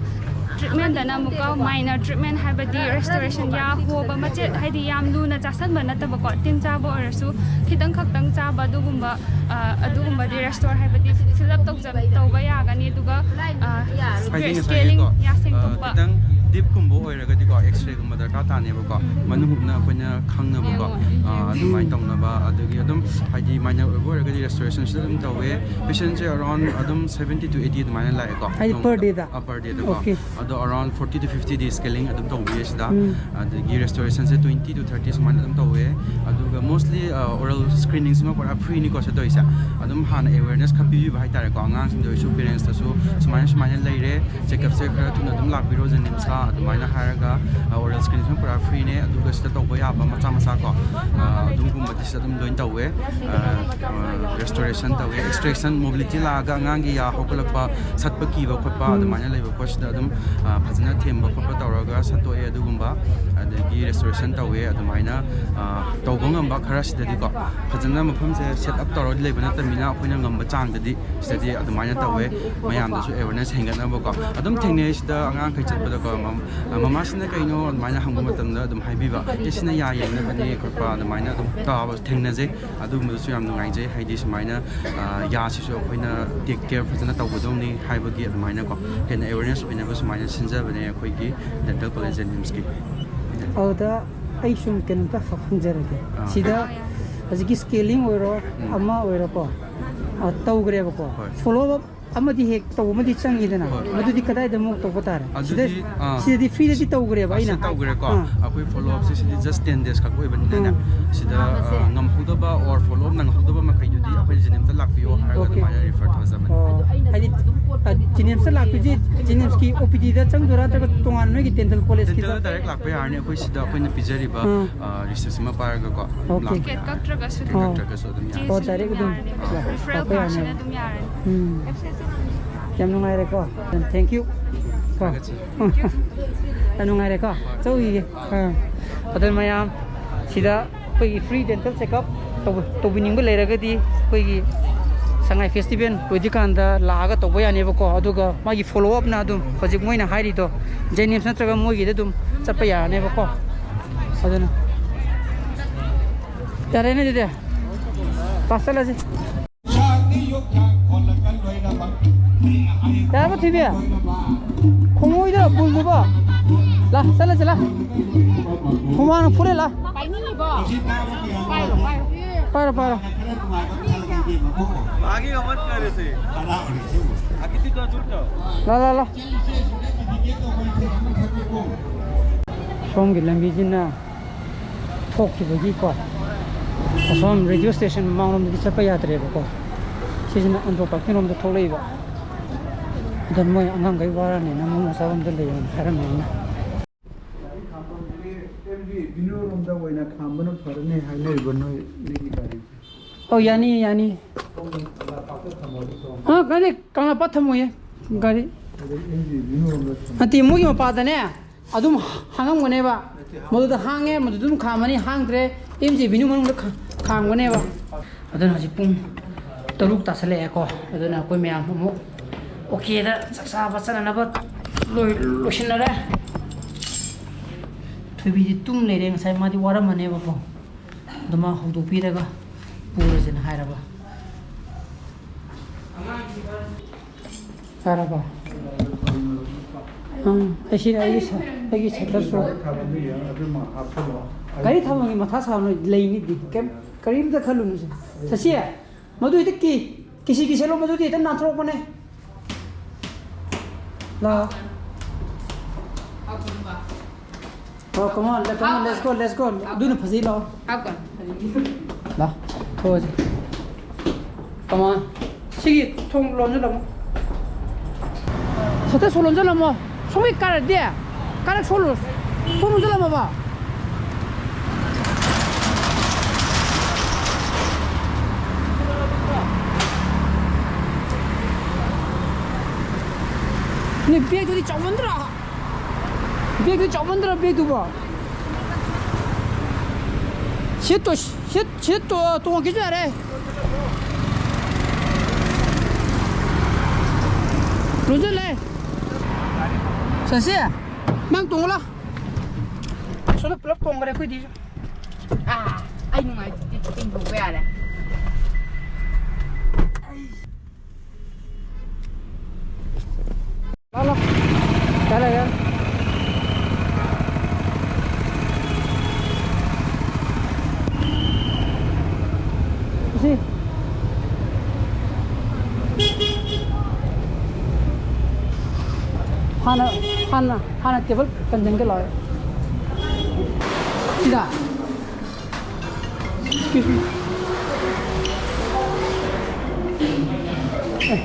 treatment ꯇꯅ ꯑꯃꯨꯛꯀ minor treatment, ꯍꯥꯏꯕꯗꯤ restoration, ꯌꯥ ꯍꯣꯕ ꯃꯆꯦꯠ, ꯍꯥꯏꯗꯤ ꯌꯥꯝ ꯂꯨꯅ ꯆꯥꯁꯟꯕ ꯅꯠꯇꯕꯀꯣ, ꯇꯤꯟ ꯆꯥꯕ ꯑꯣꯏꯔꯁꯨ ꯈꯤꯇꯪ ꯈꯛꯇꯪ ꯆꯥꯕ, ꯑꯗꯨꯒꯨꯝꯕ, ꯑ, ꯑꯗꯨꯒꯨꯝꯕꯗꯤ restore, ꯍꯥꯏꯕꯗꯤ fill up ꯇꯧꯖ-, ꯇꯧꯕ ꯌꯥꯒꯅꯤ꯫ ꯑꯗꯨꯒ, ꯑ, ꯍꯥꯏꯗꯤ scaling, ꯉꯁꯥꯏꯒꯤꯀꯣ, ꯌꯥ ꯑ, ꯁꯦꯡꯗꯣꯛꯄ꯫ ꯈꯤꯇꯪ deep ꯀꯨꯝꯕ ꯑꯣꯏꯔꯒꯗꯤꯀꯣ, X-ray ꯒꯨꯝꯕ ꯗꯔꯀꯥꯔ ꯇꯥꯅꯦꯕꯀꯣ꯫ ꯎꯝ꯫ ꯃꯅꯨꯡ ꯍꯨꯠꯅ ꯑꯩꯈꯣꯏꯅ ꯈꯪꯅꯕꯀꯣ, ꯌꯦꯡꯉꯣ, ꯎꯝ꯫ ꯑ, ꯑꯗꯨꯃꯥꯏꯅ ꯇꯧꯅꯕ꯫ ꯑꯗꯒꯤ ꯑꯗꯨꯝ ꯍꯥꯏꯗꯤ minor ꯑꯣꯏꯕ ꯑꯣꯏꯔꯒꯗꯤ restoration ꯁꯤꯗ ꯑꯗꯨꯝ ꯇꯧꯋꯦ꯫ Patient ꯁꯦ around ꯑꯗꯨꯝ seventy to eighty ꯑꯗꯨꯃꯥꯏꯅ ꯂꯥꯛꯑꯦꯀꯣ꯫ ꯍꯥꯏꯗꯤ per ꯅꯣꯡꯃꯗ꯫ Day ꯗ? ꯑ, per day ꯗꯀꯣ꯫ Okay. ꯑꯗꯣ around forty to fifty D scaling ꯑꯗꯨꯝ ꯇꯧꯕꯤꯌꯦ ꯁꯤꯗ꯫ ꯎꯝ꯫ ꯑꯗꯒꯤ restoration say twenty to thirty ꯁꯨꯃꯥꯏꯅ ꯑꯗꯨꯝ ꯇꯧꯋꯦ꯫ ꯑꯗꯨꯒ mostly, ꯑ, oral screening ꯁꯤꯃ ꯄꯨꯔꯥ free ꯅꯤꯀꯣ ꯁꯤꯗ ꯇꯧꯔꯤꯁꯦ꯫ ꯑꯗꯨꯝ ꯍꯥꯟꯅ awareness ꯈꯔ ꯄꯤꯕꯤꯕ ꯍꯥꯏꯇꯥꯔꯦꯀꯣ, ꯑꯉꯥꯡꯁꯤꯡꯗ ꯑꯣꯏꯔꯁꯨ, parents ꯇꯁꯨ ꯁꯨꯃꯥꯏꯅ ꯁꯨꯃꯥꯏꯅ ꯂꯩꯔꯦ, checkup ꯁꯦ ꯈꯔ ꯊꯨꯅ ꯑꯗꯨꯝ ꯂꯥꯛꯄꯤꯔꯣ JNIMS ꯇ ꯑꯗꯨꯃꯥꯏꯅ ꯍꯥꯏꯔꯒ, ꯑ, oral screening ꯁꯤꯃ ꯄꯨꯔꯥ free ꯅꯦ꯫ ꯑꯗꯨꯒ ꯁꯤꯗ ꯇꯧꯕ ꯌꯥꯕ ꯃꯆꯥ ꯃꯆꯥ ꯀꯣ, ꯑ, ꯑꯗꯨꯒꯨꯝꯕꯗꯤ ꯁꯤꯗ ꯑꯗꯨꯝ ꯂꯣꯏꯅ ꯇꯧꯋꯦ꯫ ꯔꯦꯁꯇꯣꯔꯦꯁꯟ ꯇꯧꯋꯦ, ꯑꯦꯛꯁꯇ꯭ꯔꯦꯛꯁꯟ, ꯃꯣꯕꯤꯂꯤꯇꯤ ꯂꯥꯛꯑꯒ ꯑꯉꯥꯡꯒꯤ ꯌꯥ ꯍꯧꯒꯠꯂꯛꯄ, ꯁꯠꯄ ꯀꯤꯕ ꯈꯣꯠꯄ, ꯎꯝ꯫ ꯑꯗꯨꯃꯥꯏꯅ ꯂꯩꯕ ꯄꯣꯠꯁꯤꯗ ꯑꯗꯨꯝ, ꯑ, ꯐꯖꯅ ꯊꯦꯝꯕ ꯈꯣꯠꯄ ꯇꯧꯔꯒ ꯁꯠꯇꯣꯛꯑꯦ ꯑꯗꯨꯒꯨꯝꯕ꯫ ꯑꯗꯒꯤ ꯔꯦꯁꯇꯣꯔꯦꯁꯟ ꯇꯧꯋꯦ꯫ ꯑꯗꯨꯃꯥꯏꯅ, ꯑ, ꯇꯧꯕ ꯉꯝꯕ ꯈꯔꯁꯤꯗꯗꯤꯀꯣ, ꯐꯖꯅ ꯃꯐꯝꯁꯦ ꯁꯦꯠ ꯑꯞ ꯇꯧꯔꯒ ꯂꯩꯕ ꯅꯠꯇꯕꯅꯤꯅ, ꯑꯩꯈꯣꯏꯅ ꯉꯝꯕ ꯆꯥꯡꯗꯗꯤ ꯁꯤꯗꯗꯤ ꯑꯗꯨꯃꯥꯏꯅ ꯇꯧꯋꯦ꯫ ꯃꯌꯥꯝꯗꯁꯨ ꯑꯦꯋꯦꯔꯅꯦꯁ ꯍꯦꯟꯒꯠꯅꯕꯀꯣ꯫ ꯑꯗꯨꯝ ꯊꯦꯡꯅꯩ ꯁꯤꯗ ꯑꯉꯥꯡꯈꯩ ꯆꯠꯄꯗꯀꯣ, ꯃꯝ-, "ꯃꯃꯥꯁꯤꯅ ꯀꯩꯅꯣ?" ꯑꯗꯨꯃꯥꯏꯅ ꯍꯪꯕ ꯃꯇꯝꯗ ꯑꯗꯨꯝ ꯍꯥꯏꯕꯤꯕ, "ꯑꯦ, ꯁꯤꯅ ꯌꯥ ꯌꯦꯡꯅꯕꯅꯦ" ꯈꯣꯠꯄ ꯑꯗꯨꯃꯥꯏꯅ ꯑꯗꯨꯝ ꯇꯥꯕ ꯊꯦꯡꯅꯖꯩ꯫ ꯑꯗꯨꯒꯨꯝꯕꯗꯨꯁꯨ ꯌꯥꯝ ꯅꯨꯡꯉꯥꯏꯖꯩ꯫ ꯍꯥꯏꯗꯤ ꯁꯨꯃꯥꯏꯅ, ꯑ, ꯌꯥꯁꯤꯁꯨ ꯑꯩꯈꯣꯏꯅ ꯇꯦꯛ ꯀꯦꯌꯔ ꯐꯖꯅ ꯇꯧꯒꯗꯧꯅꯤ ꯍꯥꯏꯕꯒꯤ ꯑꯗꯨꯃꯥꯏꯅꯀꯣ, ꯍꯦꯟꯅ ꯑꯦꯋꯦꯔꯅꯦꯁ ꯑꯣꯏꯅꯕ ꯁꯨꯃꯥꯏꯅ ꯁꯤꯟꯖꯕꯅꯦ ꯑꯩꯈꯣꯏꯒꯤ ꯗꯦꯟꯇꯦꯜ ꯀꯣꯂꯦꯖ ꯖꯦꯅꯤꯝꯁꯀꯤ꯫ ꯑꯗꯨꯗ ꯑꯩ ꯁꯨꯝ ꯀꯩꯅꯣꯝꯇ ꯍꯪꯖꯔꯒꯦ꯫ ꯑꯥ꯫ ꯁꯤꯗ ꯍꯧꯖꯤꯛꯀꯤ ꯁ꯭ꯀꯦꯂꯤꯡ ꯑꯣꯏꯔꯣ, ꯎꯝ꯫ ꯑꯃ ꯑꯣꯏꯔꯣꯀꯣ, ꯑ, ꯇꯧꯈ꯭ꯔꯦꯕꯀꯣ꯫ ꯍꯣꯏ꯫ ꯐꯣꯂꯣ ꯑꯞ ꯑꯃꯗꯤ ꯍꯦꯛ ꯇꯧꯕ ꯑꯃꯗꯤ ꯆꯪꯉꯤꯗꯅ, ꯍꯣꯏ꯫ ꯃꯗꯨꯗꯤ ꯀꯗꯥꯏꯗ ꯑꯃꯨꯛ ꯇꯧꯕ ꯇꯥꯔꯦ? ꯁꯤꯗ, ꯑꯗꯨꯗꯤ, ꯑꯥ, ꯁꯤꯗꯗꯤ ꯐ꯭ꯔꯤꯗꯗꯤ ꯇꯧꯈ꯭ꯔꯦꯕ ꯑꯁꯤ ꯑꯩꯅ꯫ ꯇꯧꯈ꯭ꯔꯦꯀꯣ꯫ ꯑꯥ꯫ ꯑꯩꯈꯣꯏ ꯐꯣꯂꯣ ꯑꯞꯁꯦ ꯁꯤꯗꯤ ꯖꯁ ꯇꯦꯟ ꯗꯦꯖ ꯈꯛ ꯑꯣꯏꯕꯅꯤꯅꯅꯦ, ꯎꯝ꯫ ꯁꯤꯗ, ꯑꯥ, ꯉꯝꯍꯧꯗꯕ ꯑꯣꯔ ꯐꯣꯂꯣ ꯑꯞ ꯅꯪꯍꯧꯗꯕ ꯃꯈꯩꯗꯨꯗꯤ ꯑꯩꯈꯣꯏ ꯖꯦꯅꯤꯝꯁꯇ ꯂꯥꯛꯄꯤꯌꯣ ꯍꯥꯏꯔꯒ ꯑꯣꯀꯦ꯫ ꯑꯗꯨꯃꯥꯏꯅ ꯔꯤꯐꯔ ꯇꯧꯖꯕꯅꯤ꯫ ꯑꯣ, ꯍꯥꯏꯗꯤ, ꯑ, ꯖꯦꯅꯤꯝꯁꯇ ꯂꯥꯛꯇꯣꯏꯁꯦ ꯖꯦꯅꯤꯝꯁꯀꯤ ꯑꯣ ꯄꯤ ꯗꯤꯗ ꯆꯪꯗꯣꯏꯔꯥ ꯅꯠꯇ꯭ꯔꯒ ꯇꯣꯉꯥꯟꯅ ꯅꯣꯏꯒꯤ ꯗꯦꯟꯇꯦꯜ ꯀꯣꯂꯦꯖꯀꯤꯗ? ꯗꯦꯟꯇꯦꯜꯗ ꯗꯥꯏꯔꯦꯛ ꯂꯥꯛꯄ ꯌꯥꯔꯅꯤ꯫ ꯑꯩꯈꯣꯏ ꯁꯤꯗ ꯑꯩꯈꯣꯏꯅ ꯄꯤꯖꯔꯤꯕ, ꯑꯥ꯫ ꯑ, ꯔꯤꯁꯤꯠꯁꯤꯃ ꯄꯥꯏꯔꯒ ꯀꯣ, ꯑꯣꯀꯦ꯫ ꯂꯥꯛꯄ ꯇꯤꯀꯦꯠ ꯌꯥꯔꯅꯤ꯫ ꯀꯛꯇ꯭ꯔꯒꯁꯨ ꯇꯤꯀꯦꯠ ꯑꯗꯨꯝ ꯑꯣ꯫ ꯀꯛꯇ꯭ꯔꯒꯁꯨ ꯑꯗꯨꯝ ꯌꯥꯔꯦ꯫ ꯑꯣ, ꯌꯥꯔꯅꯤ꯫ ꯂꯥꯛꯄ ꯔꯤꯐꯔꯦꯜ ꯌꯥꯅꯤ꯫ ꯀꯥꯔꯠꯁꯤꯅ ꯑꯗꯨꯝ ꯌꯥꯔꯅꯤ꯫ ꯎꯝ꯫ ꯌꯥꯝ ꯅꯨꯡꯉꯥꯏꯔꯦꯀꯣ꯫ Thank you꯫ ꯀꯣ꯫ ꯊꯥꯒꯠꯆꯔꯤ꯫ ꯌꯥꯝ ꯅꯨꯡꯉꯥꯏꯔꯦꯀꯣ꯫ ꯆꯧꯈꯤꯒꯦ꯫ ꯑꯥ꯫ ꯑꯗꯨ ꯃꯌꯥꯝ ꯁꯤꯗ ꯑꯩꯈꯣꯏꯒꯤ ꯐ꯭ꯔꯤ ꯗꯦꯟꯇꯦꯜ ꯆꯦꯛꯑꯞ ꯇꯧꯕ-, ꯇꯧꯕꯤꯅꯤꯡꯕ ꯂꯩꯔꯒꯗꯤ ꯑꯩꯈꯣꯏꯒꯤ ꯁꯉꯥꯏ ꯐꯦꯁꯇꯤꯚꯦꯜ ꯂꯣꯏꯗ꯭ꯔꯤꯀꯥꯟꯗ ꯂꯥꯛꯑꯒ ꯇꯧꯕ ꯌꯥꯅꯦꯕꯀꯣ꯫ ꯑꯗꯨꯒ ꯃꯥꯒꯤ ꯐꯣꯂꯣ ꯑꯞꯅ ꯑꯗꯨꯝ ꯍꯧꯖꯤꯛ ꯃꯣꯏꯅ ꯍꯥꯏꯔꯤꯗꯣ ꯖꯦꯅꯤꯝꯁ ꯅꯠꯇ꯭ꯔꯒ ꯃꯣꯏꯒꯤꯗ ꯑꯗꯨꯝ ꯆꯠꯄ ꯌꯥꯔꯅꯦꯕꯀꯣ꯫ ꯑꯗꯨꯅ ꯌꯥꯔꯦꯅꯦ ꯑꯗꯨꯗꯤ꯫ ꯄꯥꯁ ꯆꯠꯂꯁꯤ꯫ ꯌꯥꯔꯕ ꯊꯣꯏꯕꯤ? ꯈꯣꯡꯉꯣꯏꯗ ꯕꯨꯜꯗꯨꯕꯣ꯫ ꯂꯥ, ꯆꯠꯂꯁꯤ ꯂꯥ꯫ ꯍꯨꯃꯥꯡꯅ ꯐꯨꯔꯦ ꯂꯥ꯫ ꯄꯥꯏꯅꯤꯡꯉꯤꯕꯣ? ꯄꯥꯏꯔꯣ, ꯄꯥꯏꯔꯣ꯫ ꯄꯥꯏꯔꯣ, ꯄꯥꯏꯔꯣ꯫ ꯂꯥ, ꯂꯥ, ꯂꯥ꯫ ꯁꯣꯝꯒꯤ ꯂꯝꯕꯤꯁꯤꯅ ꯊꯣꯛꯈꯤꯕꯒꯤꯀꯣ, ꯑꯁꯣꯝ ꯔꯦꯗꯤꯑꯣ ꯁ꯭ꯇꯦꯁꯟ ꯃꯃꯥꯡꯂꯣꯝꯗꯗꯤ ꯆꯠꯄ ꯌꯥꯗ꯭ꯔꯦꯕꯀꯣ꯫ ꯁꯤꯁꯤꯅ ꯑꯟꯗ꯭ꯔꯣ ꯄꯥꯔꯀꯤꯡ ꯔꯣꯝꯗ ꯊꯣꯛꯂꯛꯏꯕ꯫ ꯑꯗꯣ ꯃꯣꯏ ꯑꯉꯥꯡꯈꯩ ꯋꯥꯔꯅꯤꯅ ꯃꯣꯏ ꯃꯆꯥꯔꯣꯝꯗ ꯂꯩꯌꯣꯅ ꯍꯥꯏꯔꯝꯃꯦ ꯑꯩꯅ꯫ ꯒꯥꯔꯤ ꯈꯥꯝꯐꯝꯁꯤꯗꯤ ꯑꯦꯝ ꯖꯤ ꯕꯤꯅꯨꯔꯣꯝꯗ ꯑꯣꯏꯅ ꯈꯥꯝꯕꯅ ꯐꯔꯅꯤ ꯍꯥꯏꯅꯔꯤꯕ ꯅꯣꯏ, ꯅꯣꯏꯒꯤ ꯒꯥꯔꯤꯁꯦ꯫ ꯑꯧ, ꯌꯥꯅꯤ, ꯌꯥꯅꯤ꯫ ꯑ, ꯀꯥꯏꯗꯩ ꯀꯪꯂꯥꯄꯥꯠ ꯊꯝꯃꯣꯏꯌꯦ ꯒꯥꯔꯤ꯫ ꯅꯠꯇꯦ, ꯃꯣꯏꯒꯤ ꯃꯄꯥꯗꯅꯦ ꯑꯗꯨꯝ ꯍꯥꯡꯉꯝꯒꯅꯦꯕ꯫ ꯃꯗꯨꯗ ꯍꯥꯡꯉꯦ, ꯃꯗꯨꯗ ꯑꯗꯨꯝ ꯈꯥꯝꯃꯅꯤ, ꯍꯥꯡꯗ꯭ꯔꯦ, ꯑꯦꯝ ꯖꯦ ꯚꯦꯅ꯭ꯌꯨ ꯃꯅꯨꯡꯗ ꯈꯥ-, ꯈꯥꯝꯒꯅꯦꯕ꯫ ꯑꯗꯨꯅ ꯍꯧꯖꯤꯛ ꯄꯨꯡ ꯇꯔꯨꯛ ꯇꯥꯁꯜꯂꯛꯑꯦꯀꯣ꯫ ꯑꯗꯨꯅ ꯑꯩꯈꯣꯏ ꯃꯌꯥꯝ ꯑꯃꯨꯛ ꯑꯣꯀꯦꯗ ꯆꯥꯛ ꯆꯥꯕ ꯆꯠꯅꯅꯕ ꯂꯣꯏ-, ꯂꯣꯏꯁꯤꯟꯅꯔꯦ꯫ ꯊꯣꯏꯕꯤꯗꯤ ꯇꯨꯝ ꯂꯩꯔꯦ, ꯉꯁꯥꯏ ꯃꯥꯗꯤ ꯋꯥꯔꯝꯃꯅꯦꯕꯀꯣ꯫ ꯑꯗꯨ ꯃꯥ ꯍꯧꯗꯣꯛꯄꯤꯔꯒ ꯄꯨꯔꯁꯦꯅ ꯍꯥꯏꯔꯕ꯫ ꯌꯥꯔꯕ? ꯑꯪ, ꯑꯩ ꯁꯤꯅ ꯑꯩꯒꯤ ꯁ-, ꯑꯩꯒꯤ ꯁꯇꯔꯁꯨ꯫ ꯒꯥꯔꯤ ꯊꯝꯃꯒꯤ ꯃꯊꯥ ꯁꯥꯕ ꯂꯩꯅꯤꯗꯤ꯫ ꯀꯩꯝ, ꯀꯔꯤꯝꯇ ꯈꯜꯂꯨꯅꯨꯁꯦ꯫ ꯁꯁꯤ, ꯃꯗꯨ ꯍꯦꯛꯇ ꯀꯤ-, ꯀꯤꯁꯤ ꯀꯤꯁꯜꯂꯣ, ꯃꯗꯨꯗꯤ ꯍꯦꯛꯇ ꯅꯥꯟꯊꯣꯔꯛꯄꯅꯦ꯫ ꯂꯥ꯫ Oh, come on, let, come on, let's go, let's go. ꯑꯗꯨꯅ ꯐꯖꯩ, ꯂꯥꯛꯑꯣ꯫ ꯂꯥ, ꯊꯣꯛꯑꯁꯤ꯫ Come on. ꯁꯤꯒꯤ ꯊꯣꯡ ꯂꯣꯟꯁꯤꯜꯂꯝꯃꯣ꯫ ꯁꯠꯇ ꯁꯣ ꯂꯣꯟꯁꯤꯜꯂꯝꯃꯣ꯫ ꯁꯣꯝꯒꯤ ꯀꯥꯔꯛꯇꯤ? ꯀꯥꯔꯛ ꯁꯣ ꯂꯣꯟ-, ꯁꯣ ꯂꯣꯟꯁꯤꯜꯂꯝꯃꯣꯕ꯫ ꯅꯣꯏ ꯕꯦꯒꯇꯨꯗꯤ ꯆꯥꯎꯃꯟꯗ꯭ꯔꯥ? ꯕꯦꯒꯇꯨ ꯆꯥꯎꯃꯟꯗ꯭ꯔꯥ, ꯕꯦꯒꯇꯨꯕꯣ? ꯁꯤꯠꯇꯣ, ꯁꯤꯠ, ꯁꯤꯠꯇꯣ ꯇꯣꯡꯉꯛꯈꯤꯁꯨ ꯌꯥꯔꯦ꯫ ꯂꯣꯟꯁꯤꯜꯂꯦ꯫ ꯁꯁꯤ, ꯅꯪ ꯇꯣꯡꯉꯨ ꯂꯥꯎ꯫ ꯁꯣꯝꯗ ꯄꯨꯂꯞ ꯇꯣꯡꯈ꯭ꯔꯦ ꯑꯩꯈꯣꯏꯗꯤ꯫ ꯑꯥ, ꯑꯩ ꯅꯨꯡꯉꯥꯏꯇꯦ, ꯆꯤꯡꯊꯣꯛꯄ ꯌꯥꯔꯦ꯫ ꯂꯥꯛ, ꯂꯥꯛ꯫ ꯌꯥꯔꯦ, ꯌꯥꯔꯦ꯫ ꯁꯤ꯫ ꯍꯥꯟꯅ, ꯍꯥꯟꯅ, ꯍꯥꯟꯅ ꯇꯦꯕꯜ ꯀꯟꯁꯤꯟꯒꯦ ꯂꯥꯛꯑꯣ꯫ ꯁꯤꯗ꯫ Excuse me. ꯑꯦ꯫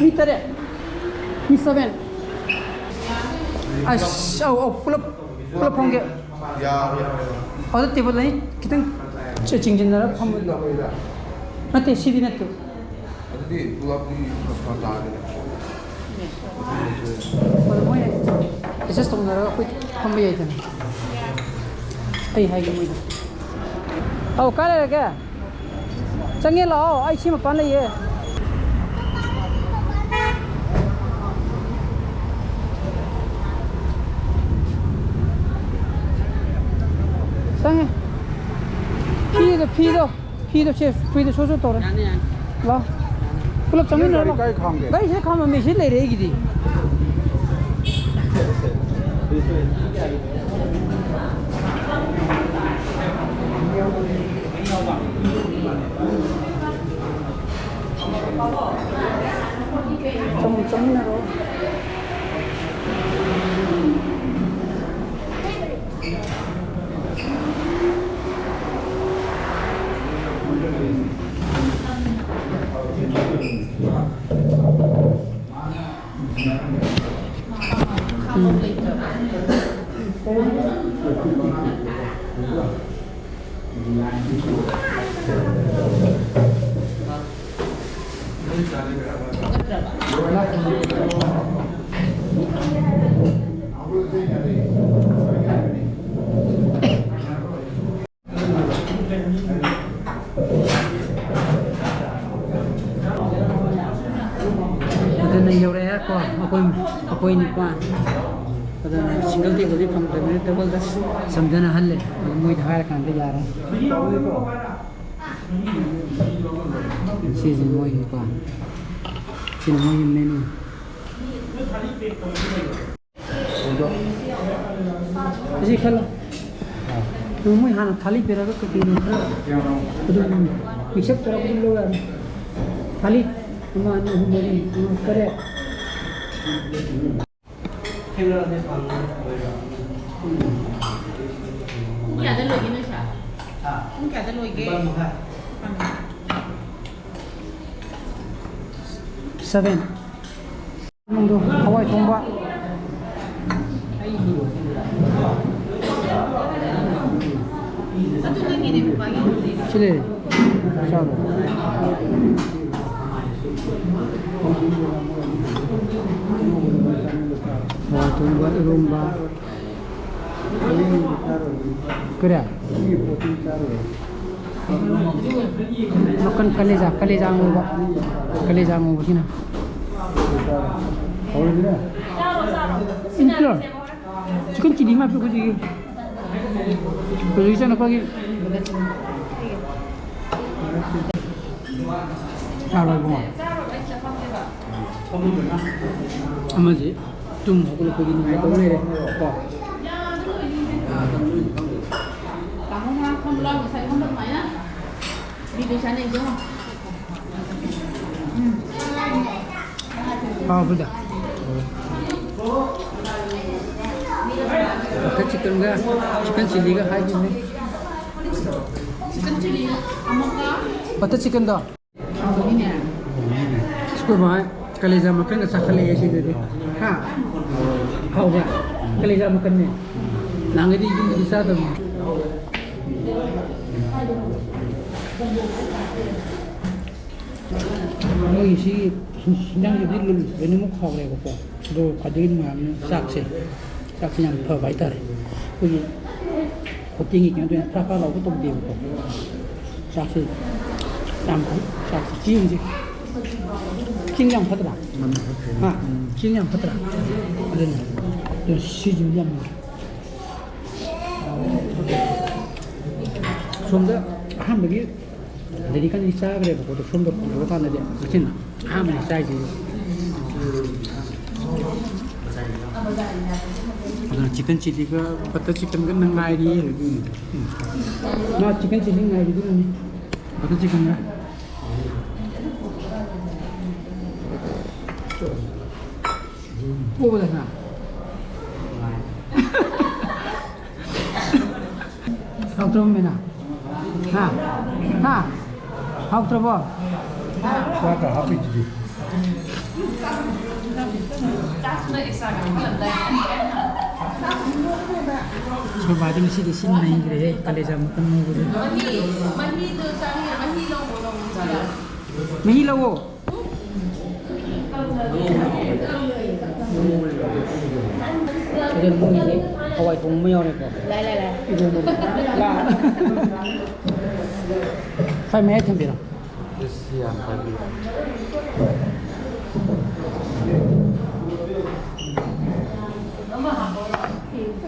ꯃꯤ ꯇꯔꯦꯠ꯫ ꯃꯤ ꯁꯚꯦꯟ꯫ ꯑꯁ, ꯑꯧ, ꯑꯧ, ꯄꯨꯂꯞ, ꯄꯨꯂꯞ ꯐꯝꯒꯦ꯫ ꯌꯥꯔꯣꯏ, ꯌꯥꯔꯣꯏ, ꯌꯥꯔꯣꯏ꯫ ꯑꯗꯨ ꯇꯦꯕꯜ ꯑꯅꯤ ꯈꯤꯇꯪ꯫ ꯆꯦ, ꯆꯤꯡꯁꯤꯟꯅꯔꯒ ꯐꯝꯕ ꯅꯠꯇꯦ, ꯁꯤꯗꯤ ꯅꯠꯇꯦ꯫ ꯑꯗꯨꯗꯤ ꯄꯨꯂꯞꯇꯤ ꯐꯔꯛ ꯇꯥꯔꯦꯅꯦ꯫ ꯑꯗꯣ ꯃꯣꯏ ꯑꯦꯗꯖꯁ ꯇꯧꯅꯔꯒ ꯑꯩꯈꯣꯏ ꯐꯝꯕ ꯌꯥꯏꯗꯅ꯫ ꯑꯩ ꯍꯥꯏꯒꯦ ꯃꯣꯏꯗ꯫ ꯑꯧ, ꯀꯥꯏ ꯂꯩꯔꯒꯦ? ꯆꯪꯉꯦ ꯂꯥꯛꯑꯣ, ꯑꯩ ꯁꯤ ꯃꯄꯥꯟ ꯂꯩꯌꯦ꯫ ꯆꯪꯉꯦ꯫ ꯐꯤꯗꯣ, ꯐꯤꯗꯣ, ꯐꯤꯗꯣ ꯁꯦ, ꯐꯤꯗꯣ ꯁꯣ ꯁꯣ ꯇꯧꯔꯦ꯫ ꯌꯥꯅꯤ, ꯌꯥꯅꯤ꯫ ꯂꯥꯛꯑꯣ꯫ ꯄꯨꯂꯞ ꯆꯪꯃꯤꯟꯅꯔꯣ꯫ ꯒꯥꯔꯤ ꯀꯥꯏ ꯈꯥꯝꯒꯦ? ꯒꯥꯔꯤ ꯁꯤꯗ ꯈꯥꯝꯃꯝꯃꯦ, ꯁꯤ ꯂꯩꯔꯦ ꯑꯩꯒꯤꯗꯤ꯫ ꯆꯪ-, ꯆꯪꯃꯤꯟꯅꯔꯣ꯫ ꯑꯗꯨꯅ ꯌꯧꯔꯛꯑꯦꯀꯣ, ꯑꯩꯈꯣꯏ, ꯑꯩꯈꯣꯏ ꯅꯤꯄꯥꯟ꯫ ꯑꯗꯨꯅ ꯁꯤꯡꯒꯜ ꯇꯦꯕꯜꯗꯤ ꯐꯪꯗ꯭ꯔꯕꯅꯤꯅ ꯗꯕꯜꯗ ꯁꯝꯗꯅꯍꯜꯂꯦ꯫ ꯑꯗꯨ ꯃꯣꯏꯗ ꯍꯥꯏꯔꯀꯥꯟꯗ ꯌꯥꯔꯦ꯫ ꯁꯤꯁꯦ ꯃꯣꯏꯒꯤꯀꯣ꯫ ꯁꯤꯅ ꯃꯣꯏꯒꯤ ꯃꯦꯅꯨ꯫ ꯑꯁꯤ ꯈꯜꯂꯣ꯫ ꯃꯣꯏ ꯍꯥꯟꯅ ꯊꯥꯂꯤ ꯄꯤꯔꯒ ꯀꯩ ꯀꯩꯅꯣ ꯈꯔ ꯑꯗꯨꯝ ꯃꯤꯛꯁꯑꯞ ꯇꯧꯔꯒ ꯑꯗꯨꯝ ꯂꯧ ꯌꯥꯅꯤ꯫ ꯊꯥꯂꯤ ꯑꯃ, ꯑꯅꯤ, ꯑꯍꯨꯝ, ꯃꯔꯤ, ꯃꯉꯥ, ꯇꯔꯦꯠ꯫ ꯄꯨꯡ ꯀꯌꯥꯗ ꯂꯣꯏꯒꯦ ꯅꯣꯏ ꯁꯥ? ꯄꯨꯡ ꯀꯌꯥꯗ ꯂꯣꯏꯒꯦ? ꯅꯤꯄꯥꯟ ꯃꯈꯥꯏ꯫ ꯁꯚꯦꯟ꯫ ꯅꯪꯗꯣ ꯍꯋꯥꯏ ꯊꯣꯡꯕ꯫ ꯑꯗꯨ ꯅꯪꯒꯤ ꯁꯤ ꯂꯩꯔꯦ꯫ ꯆꯥꯔꯣ꯫ ꯍꯋꯥꯏ ꯊꯣꯡꯕ, ꯏꯔꯣꯝꯕ꯫ ꯀꯔꯤ? ꯃꯈꯟ ꯀꯂꯦꯖꯥ, ꯀꯂꯦꯖꯥ ꯉꯧꯕ꯫ ꯀꯂꯦꯖꯥ ꯉꯧꯕꯁꯤꯅ꯫ ꯎꯝ, ꯄꯤꯌꯣ꯫ ꯆꯤꯛꯀꯟ ꯆꯤꯂꯤ ꯑꯃ ꯄꯤꯌꯨ, ꯍꯧꯖꯤꯛꯀꯤ꯫ ꯍꯧꯖꯤꯛ ꯏꯆꯥꯅꯨꯄꯥꯒꯤ꯫ ꯆꯥꯔꯣ ꯏꯕꯨꯡꯉꯣ꯫ ꯑꯃꯁꯦ ꯇꯨꯝ ꯍꯧꯒꯠꯂꯛꯄꯒꯤ ꯅꯨꯡꯉꯥꯏꯇꯕ ꯂꯩꯔꯦ ꯀꯣ꯫ ꯇꯥꯃꯣ ꯉꯔꯥꯡ ꯈꯪꯕ꯭ꯔꯥ? ꯉꯁꯥꯏ ꯈꯪꯕ ꯑꯗꯨꯃꯥꯏꯅ? ꯚꯤꯗꯤꯑꯣ ꯁꯥꯟꯅꯩꯗꯣ꯫ ꯎꯝ꯫ ꯍꯥꯎꯕꯗ꯫ ꯕꯇꯔ ꯆꯤꯛꯀꯟꯒ ꯆꯤꯛꯀꯟ ꯆꯤꯂꯤꯒ ꯍꯥꯏꯈꯤꯕꯅꯦ꯫ ꯆꯤꯛꯀꯟ ꯆꯤꯂꯤ ꯑꯃꯒ꯫ ꯕꯇꯔ ꯆꯤꯛꯀꯟꯗꯣ꯫ ꯍꯥꯎꯕꯅꯤꯅꯦ꯫ ꯁ꯭ꯀꯨꯜ ꯃꯥ ꯀꯂꯦꯖꯥ ꯃꯈꯜꯒ ꯆꯥꯈꯠꯂꯛꯑꯦ ꯁꯤꯗꯗꯤ꯫ ꯍꯥ? ꯍꯥꯎꯕ꯭ꯔꯥ? ꯀꯂꯦꯖꯥ ꯃꯈꯜꯅꯦ꯫ ꯅꯍꯥꯟꯒꯩꯗꯤ ꯌꯨꯝꯗꯗꯤ ꯆꯥꯗꯕꯅꯤ꯫ ꯃꯣꯏꯒꯤ ꯁꯤ ꯍꯤꯟꯖꯥꯡꯁꯤꯗꯤ ꯂꯣꯏꯅꯃꯛ ꯍꯥꯎꯔꯦꯕꯀꯣ꯫ ꯑꯗꯣ ꯈ꯭ꯋꯥꯏꯗꯒꯤ ꯅꯨꯡꯉꯥꯏꯕꯅ ꯆꯥꯛꯁꯦ꯫ ꯆꯥꯛꯁꯦ ꯌꯥꯝ ꯐꯕ ꯍꯥꯏꯇꯥꯔꯦ꯫ ꯑꯩꯈꯣꯏꯒꯤ ꯍꯣꯇꯦꯜꯒꯤ ꯀꯩꯅꯣ ꯇꯧꯅ ꯐ꯭ꯔꯥ ꯐ꯭ꯔꯥ ꯂꯥꯎꯕ ꯇꯧꯗꯦꯕꯀꯣ꯫ ꯆꯥꯛꯁꯦ ꯌꯥꯝ ꯐꯩ꯫ ꯆꯥꯛꯁꯦ ꯆꯦꯡꯁꯦ꯫ ꯆꯦꯡ ꯌꯥꯝ ꯐꯠꯇ꯭ꯔꯥ? ꯍꯥ? ꯆꯦꯡ ꯌꯥꯝ ꯐꯠꯇ꯭ꯔꯥ? ꯑꯗꯨꯅꯤ꯫ ꯑꯗꯨ ꯁꯤꯁꯤꯅ ꯌꯥꯝ ꯅꯨꯡꯉꯥꯏ꯫ ꯁꯣꯝꯗ ꯑꯍꯥꯟꯕꯒꯤ ꯂꯦꯗꯤ ꯀꯟꯗꯤ ꯆꯥꯈ꯭ꯔꯦꯕꯀꯣ, ꯑꯗꯣ ꯁꯣꯝꯗ ꯄꯨꯔꯛꯑꯀꯥꯟꯗꯗꯤ ꯃꯁꯤꯅ ꯑꯍꯥꯟꯕꯅꯤ ꯆꯥꯏꯁꯦ꯫ ꯑꯗꯨꯅ ꯆꯤꯛꯀꯟ ꯆꯤꯂꯤꯒ ꯕꯇꯔ ꯆꯤꯛꯀꯟꯒ ꯅꯪ ꯉꯥꯏꯔꯤ꯫ ꯎꯝ꯫ ꯃꯥ ꯆꯤꯛꯀꯟ ꯆꯤꯂꯤ ꯉꯥꯏꯔꯤꯗꯨꯅꯅꯤ꯫ ꯕꯇꯔ ꯆꯤꯛꯀꯟꯒ꯫ ꯄꯣꯕꯗ ꯁꯅꯥ꯫ ꯍꯥꯎꯇ꯭ꯔꯕ ꯃꯦꯅꯥ? ꯍꯥ? ꯍꯥ? ꯍꯥꯎꯇ꯭ꯔꯕꯣ? ꯆꯥꯛꯀ ꯍꯥꯞꯄꯤꯗꯨꯗꯤ꯫ ꯁꯣꯔꯕꯥꯗꯤ ꯉꯁꯤꯗꯤ ꯁꯤꯟ ꯅꯩꯈ꯭ꯔꯦꯍꯦ, ꯀꯥꯂꯦꯖꯥ ꯃꯀꯟ ꯉꯧꯕꯗꯨ꯫ ꯃꯍꯤ, ꯃꯍꯤꯗꯨ ꯆꯥꯅꯤꯡꯉꯦ, ꯃꯍꯤ ꯂꯧꯑꯣ, ꯂꯧꯑꯣ꯫ ꯃꯍꯤ ꯂꯧꯑꯣ꯫ ꯑꯗꯨ ꯃꯣꯏꯒꯤꯗꯤ ꯍꯋꯥꯏ ꯊꯣꯡꯕ ꯑꯃ ꯌꯥꯎꯔꯦꯀꯣ꯫ ꯂꯥꯏ, ꯂꯥꯏ, ꯂꯥꯏ꯫ ꯏꯔꯣꯝꯕ ꯑꯃ꯫ ꯂꯥ꯫ ꯈꯔ ꯃꯌꯥꯏ ꯊꯝꯕꯤꯔꯣ꯫ ꯑꯁ, ꯌꯥꯝ ꯄꯥꯏꯕꯤꯔꯣ꯫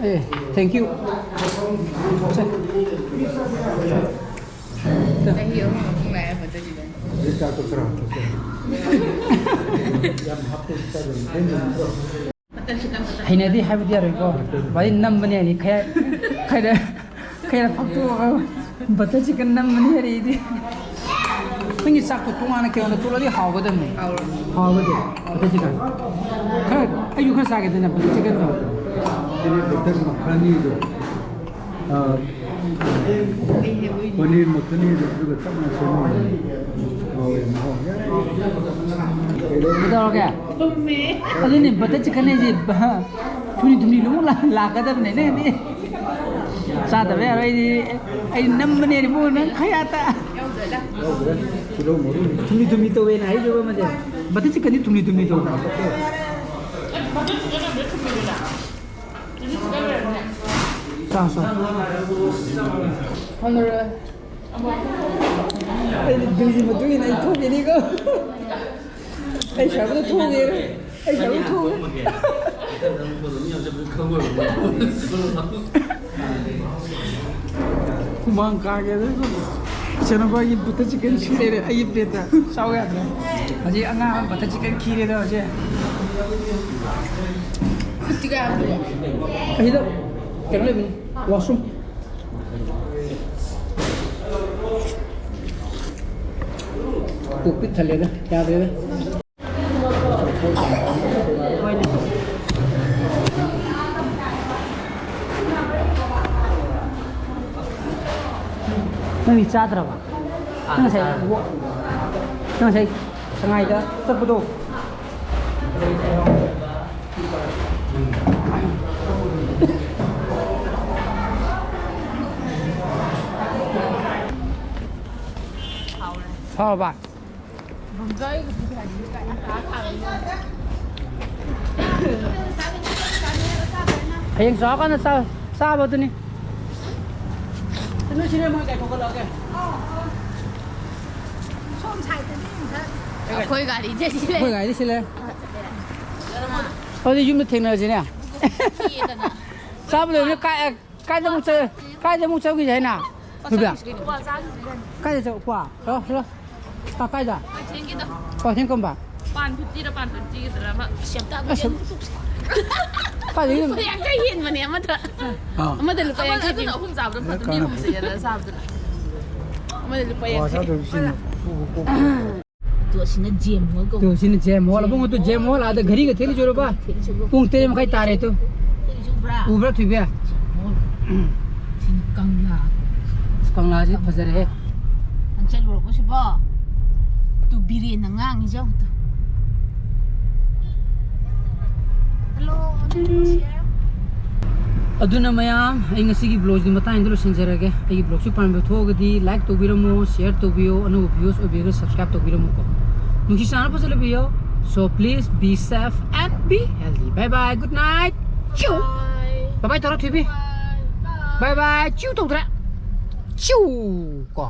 ꯑꯦ, thank you꯫ ꯁꯦ꯫ ꯆꯍꯤ ꯑꯍꯨꯝ ꯃꯇꯨꯡ ꯂꯥꯛꯑꯦ ꯕꯇꯔ ꯆꯤꯀꯟ꯫ ꯍꯧꯖꯤꯛ ꯆꯥꯛꯇꯣ ꯈꯔ ꯍꯥꯞꯆꯤꯜꯂꯣ꯫ ꯌꯥꯝ ꯍꯥꯞꯄ ꯆꯥꯗꯕꯅꯤ꯫ ꯍꯩꯅꯗꯦ ꯍꯥꯏꯕꯗꯤ ꯌꯥꯔꯣꯏꯀꯣ꯫ ꯚꯥꯏ ꯅꯝꯕꯅꯦ ꯍꯥꯏꯗꯤ ꯈꯔ, ꯈꯔ, ꯈꯔ ꯐꯥꯛꯇꯣꯛꯑꯒ ꯕꯇꯔ ꯆꯤꯀꯟ ꯅꯝꯕꯅꯦ ꯍꯥꯏꯔꯛꯏꯗꯤ꯫ ꯅꯪꯒꯤ ꯆꯥꯛꯇꯣ ꯇꯣꯉꯥꯟꯅ ꯀꯩꯅꯣꯗ ꯇꯣꯠꯂꯗꯤ ꯍꯥꯎꯒꯗꯕꯅꯦ꯫ ꯍꯥꯎꯔꯣꯏ꯫ ꯍꯥꯎꯒꯗꯦ꯫ Butter chicken. ꯈꯔ, ꯑꯩꯁꯨ ꯈꯔ ꯆꯥꯒꯦꯗꯅ ꯕꯇꯔ ꯆꯤꯀꯟꯗꯣ꯫ ꯑꯗꯨꯅꯦ ꯕꯇꯔ ꯃꯈꯥꯅꯤꯗꯣ꯫ ꯑꯥ, ꯄꯅꯤꯔ ꯃꯈꯅꯤꯗꯨ ꯑꯗꯨꯒ ꯆꯞ ꯃꯥꯟꯅ ꯁꯦꯝꯃꯦ꯫ ꯍꯥꯎꯋꯦ, ꯃꯍꯥꯎ ꯌꯥꯏ꯫ ꯀꯩꯗꯧꯔꯒꯦ? ꯊꯨꯝꯃꯦ꯫ ꯑꯗꯨꯅꯦ, ꯕꯇꯔ ꯆꯤꯀꯟ ꯍꯥꯏꯁꯦ, ꯕ-, ꯊꯨꯝꯂꯤ ꯊꯨꯝꯂꯤ ꯂꯣꯡ ꯂꯥ-, ꯂꯥꯛꯀꯗꯕꯅꯦ꯫ ꯅꯪꯗꯤ ꯆꯥꯗꯕ ꯌꯥꯔꯣꯏ꯫ ꯑꯩꯗꯤ, ꯑꯩ ꯅꯝꯕꯅꯦ, ꯏꯕꯨꯡꯉꯣ, ꯅꯪ ꯈꯌꯥꯇ꯫ ꯌꯥꯎꯗ꯭ꯔꯦ꯫ ꯇꯤꯜꯍꯧ ꯃꯔꯨ꯫ ꯊꯨꯝꯂꯤ ꯊꯨꯝꯂꯤ ꯇꯧꯋꯦꯅ ꯍꯥꯏꯗꯕ ꯑꯃꯁꯦ꯫ ꯕꯇꯔ ꯆꯤꯀꯟꯗꯤ ꯊꯨꯝꯂꯤ ꯊꯨꯝꯂꯤ ꯇꯧꯕ꯫ ꯆꯥ, ꯆꯥ꯫ ꯐꯪꯉꯔꯣꯏ꯫ ꯑꯩꯗꯤ ꯕꯤꯜꯒꯤ ꯃꯇꯨꯡ ꯏꯟꯅ ꯑꯩ ꯊꯣꯛꯈꯤꯅꯤꯀꯣ꯫ ꯑꯩ ꯁꯥꯏꯕꯗ ꯊꯣꯛꯑꯒꯦ꯫ ꯑꯩ ꯁꯥꯏꯕꯗ ꯊꯣꯛꯑꯒꯦ꯫ ꯍꯨꯃꯥꯡ ꯀꯥꯡꯒꯦ꯫ ꯏꯆꯥꯅꯨꯄꯥꯒꯤ ꯕꯇꯔ ꯆꯤꯀꯟ ꯁꯤ ꯂꯩꯔꯦ ꯑꯩꯒꯤ ꯄ꯭ꯂꯦꯠꯇ꯫ ꯆꯥꯎ ꯌꯥꯗ꯭ꯔꯦ꯫ ꯍꯧꯖꯤꯛ ꯑꯉꯥꯡ ꯑꯃ ꯕꯇꯔ ꯆꯤꯀꯟ ꯈꯤꯔꯦꯗ ꯍꯧꯖꯤꯛ꯫ ꯈꯨꯠꯇꯤ ꯀꯌꯥꯝ ꯂꯨꯏ? ꯑꯁꯤꯗ ꯀꯩꯅꯣ ꯂꯩꯕꯅꯤ, ꯋꯥꯁꯔꯨꯝ꯫ ꯄꯨꯛ ꯄꯤꯛ ꯊꯜꯂꯦꯗ, ꯌꯥꯗ꯭ꯔꯦꯗ꯫ ꯅꯪꯗꯤ ꯆꯥꯗ꯭ꯔꯕ? ꯅꯪ ꯉꯁꯥꯏ, ꯅꯪ ꯉꯁꯥꯏ ꯁꯉꯥꯏꯗ ꯆꯠꯄꯗꯣ? ꯐꯥꯎꯔꯕ? ꯍꯌꯦꯡ ꯆꯥꯎꯔꯀꯥꯟꯗ ꯆꯥ- ꯆꯥꯕꯗꯨꯅꯤ꯫ ꯅꯣꯏ ꯁꯤꯅꯦ, ꯃꯣꯏ ꯀꯩ ꯊꯣꯛꯒꯠꯂꯛꯑꯒꯦ? ꯑꯩꯈꯣꯏ ꯒꯥꯔꯤꯗ ꯁꯤ ꯂꯩ꯫ ꯑꯩꯈꯣꯏ ꯒꯥꯔꯤꯗ ꯁꯤ ꯂꯩ꯫ ꯑꯗꯨꯗꯤ ꯌꯨꯝꯗ ꯊꯦꯡꯅꯔꯁꯤꯅꯦ꯫ ꯆꯥꯕ ꯂꯣꯏꯔ ꯀꯥꯏ- ꯀꯥꯏꯗ ꯑꯃꯨꯛ ꯆꯠ- ꯀꯥꯏꯗ ꯑꯃꯨꯛ ꯆꯠꯈꯤꯁꯦ ꯍꯥꯏꯅ? ꯕꯤꯕꯤꯌꯥ? ꯀꯥꯏꯗ ꯆꯠ- ꯀ꯭ꯋꯥ? ꯂꯥꯛꯑꯣ, ꯂꯥꯛꯑꯣ꯫ ꯀꯥ- ꯀꯥꯏꯗ? ꯀ꯭ꯋꯥꯀꯩꯊꯦꯜꯒꯤꯗꯣ꯫ ꯀ꯭ꯋꯥꯀꯩꯊꯦꯜ ꯀꯝꯕ? ꯄꯥꯟ ꯐꯤꯐꯇꯤꯔ ꯄꯥꯟ ꯇ꯭ꯋꯦꯟꯇꯤꯒꯤꯗꯨꯔ ꯑꯃ꯫ ꯑꯁ, ꯌꯥꯝ ꯇꯥꯡꯕ ꯑꯁ, ꯌꯥꯝ ꯇꯣꯛꯁꯤ꯫ ꯀꯥꯏꯗꯒꯤ? ꯂꯨꯄꯥ ꯌꯥꯡꯈꯩ ꯍꯦꯟꯕꯅꯦ ꯑꯃꯗ꯫ ꯑꯥ꯫ ꯑꯃꯗ ꯂꯨꯄꯥ ꯑꯃꯗ ꯌꯥꯡꯈꯩ ꯑꯗꯨꯅ ꯍꯦꯟꯕ꯫ ꯑꯍꯨꯝ ꯆꯥꯕꯗꯣ ꯐꯠꯇ꯭ꯔꯣ? ꯃꯤ ꯑꯍꯨꯝ ꯆꯦꯟꯅꯔꯒ ꯆꯥꯕꯗꯨꯅ꯫ ꯑꯃꯗ ꯂꯨꯄꯥ ꯀ꯭ꯋꯥ ꯌꯥꯡꯈꯩ꯫ ꯆꯥꯗꯕꯁꯤꯡꯅ ꯄꯨꯛ- ꯄꯨꯛ- ꯇꯨ ꯑꯁꯤꯅ ꯖꯦꯝ ꯍꯣꯜ ꯀꯧꯕ꯫ ꯇꯨ ꯑꯁꯤꯅ ꯖꯦꯝ ꯍꯣꯜ꯫ ꯑꯕꯨꯡꯉꯣ, ꯇꯨ ꯖꯦꯝ ꯍꯣꯜ ꯑꯥꯗ ꯘꯔꯤꯒ ꯊꯦꯡꯅ ꯆꯨꯔꯕ? ꯊꯦꯡꯅ ꯆꯨꯔꯕ? ꯄꯨꯡ ꯇꯔꯦꯠ ꯃꯈꯥꯏ ꯇꯥꯔꯦ ꯇꯨ꯫ ꯊꯦꯡꯅ ꯆꯨꯕ꯭ꯔꯥ? ꯎꯕ꯭ꯔꯥ ꯊꯣꯏꯕꯤ? Gym hall. ꯁꯤꯅ ꯀꯪꯂꯥ꯫ ꯑꯁ, ꯀꯪꯂꯥꯁꯤ ꯐꯖꯔꯦꯍꯦ꯫ ꯅꯪ ꯆꯠꯂꯨꯔꯕꯣ ꯁꯤꯕꯣ? ꯇꯨ ꯕꯤꯔꯦꯟꯅ ꯉꯥꯡꯉꯤꯁꯦ ꯌꯦꯡꯉꯨ ꯇꯨ꯫ Hello, hello, ꯁꯤꯌꯥ꯫ ꯑꯗꯨꯅ ꯃꯌꯥꯝ, ꯑꯩ ꯉꯁꯤꯒꯤ vlogꯁꯤꯗꯤ ꯃꯇꯥꯡꯗ ꯂꯣꯏꯁꯤꯟꯖꯔꯒꯦ꯫ ꯑꯩꯒꯤ vlogꯁꯤ ꯄꯥꯝꯕꯤꯕ ꯊꯣꯛꯑꯒꯗꯤ like ꯇꯧꯕꯤꯔꯝꯃꯣ, share ꯇꯧꯕꯤꯌꯣ, ꯑꯅꯧꯕ viewers ꯑꯣꯏꯕꯤꯔꯒ subscribe ꯇꯧꯕꯤꯔꯝꯃꯣꯀꯣ꯫ ꯅꯨꯡꯁꯤ ꯆꯥꯟꯅꯕ ꯐꯖꯅ ꯂꯩꯕꯤꯌꯣ꯫ So please be safe and be healthy. Bye bye, good night. ꯆꯤꯎ꯫ Bye bye ꯇꯧꯔꯣ ꯊꯣꯏꯕꯤ꯫ Bye bye, ꯆꯤꯎ ꯇꯧꯗ꯭ꯔꯦ꯫ ꯆꯤꯎ ꯀꯣ꯫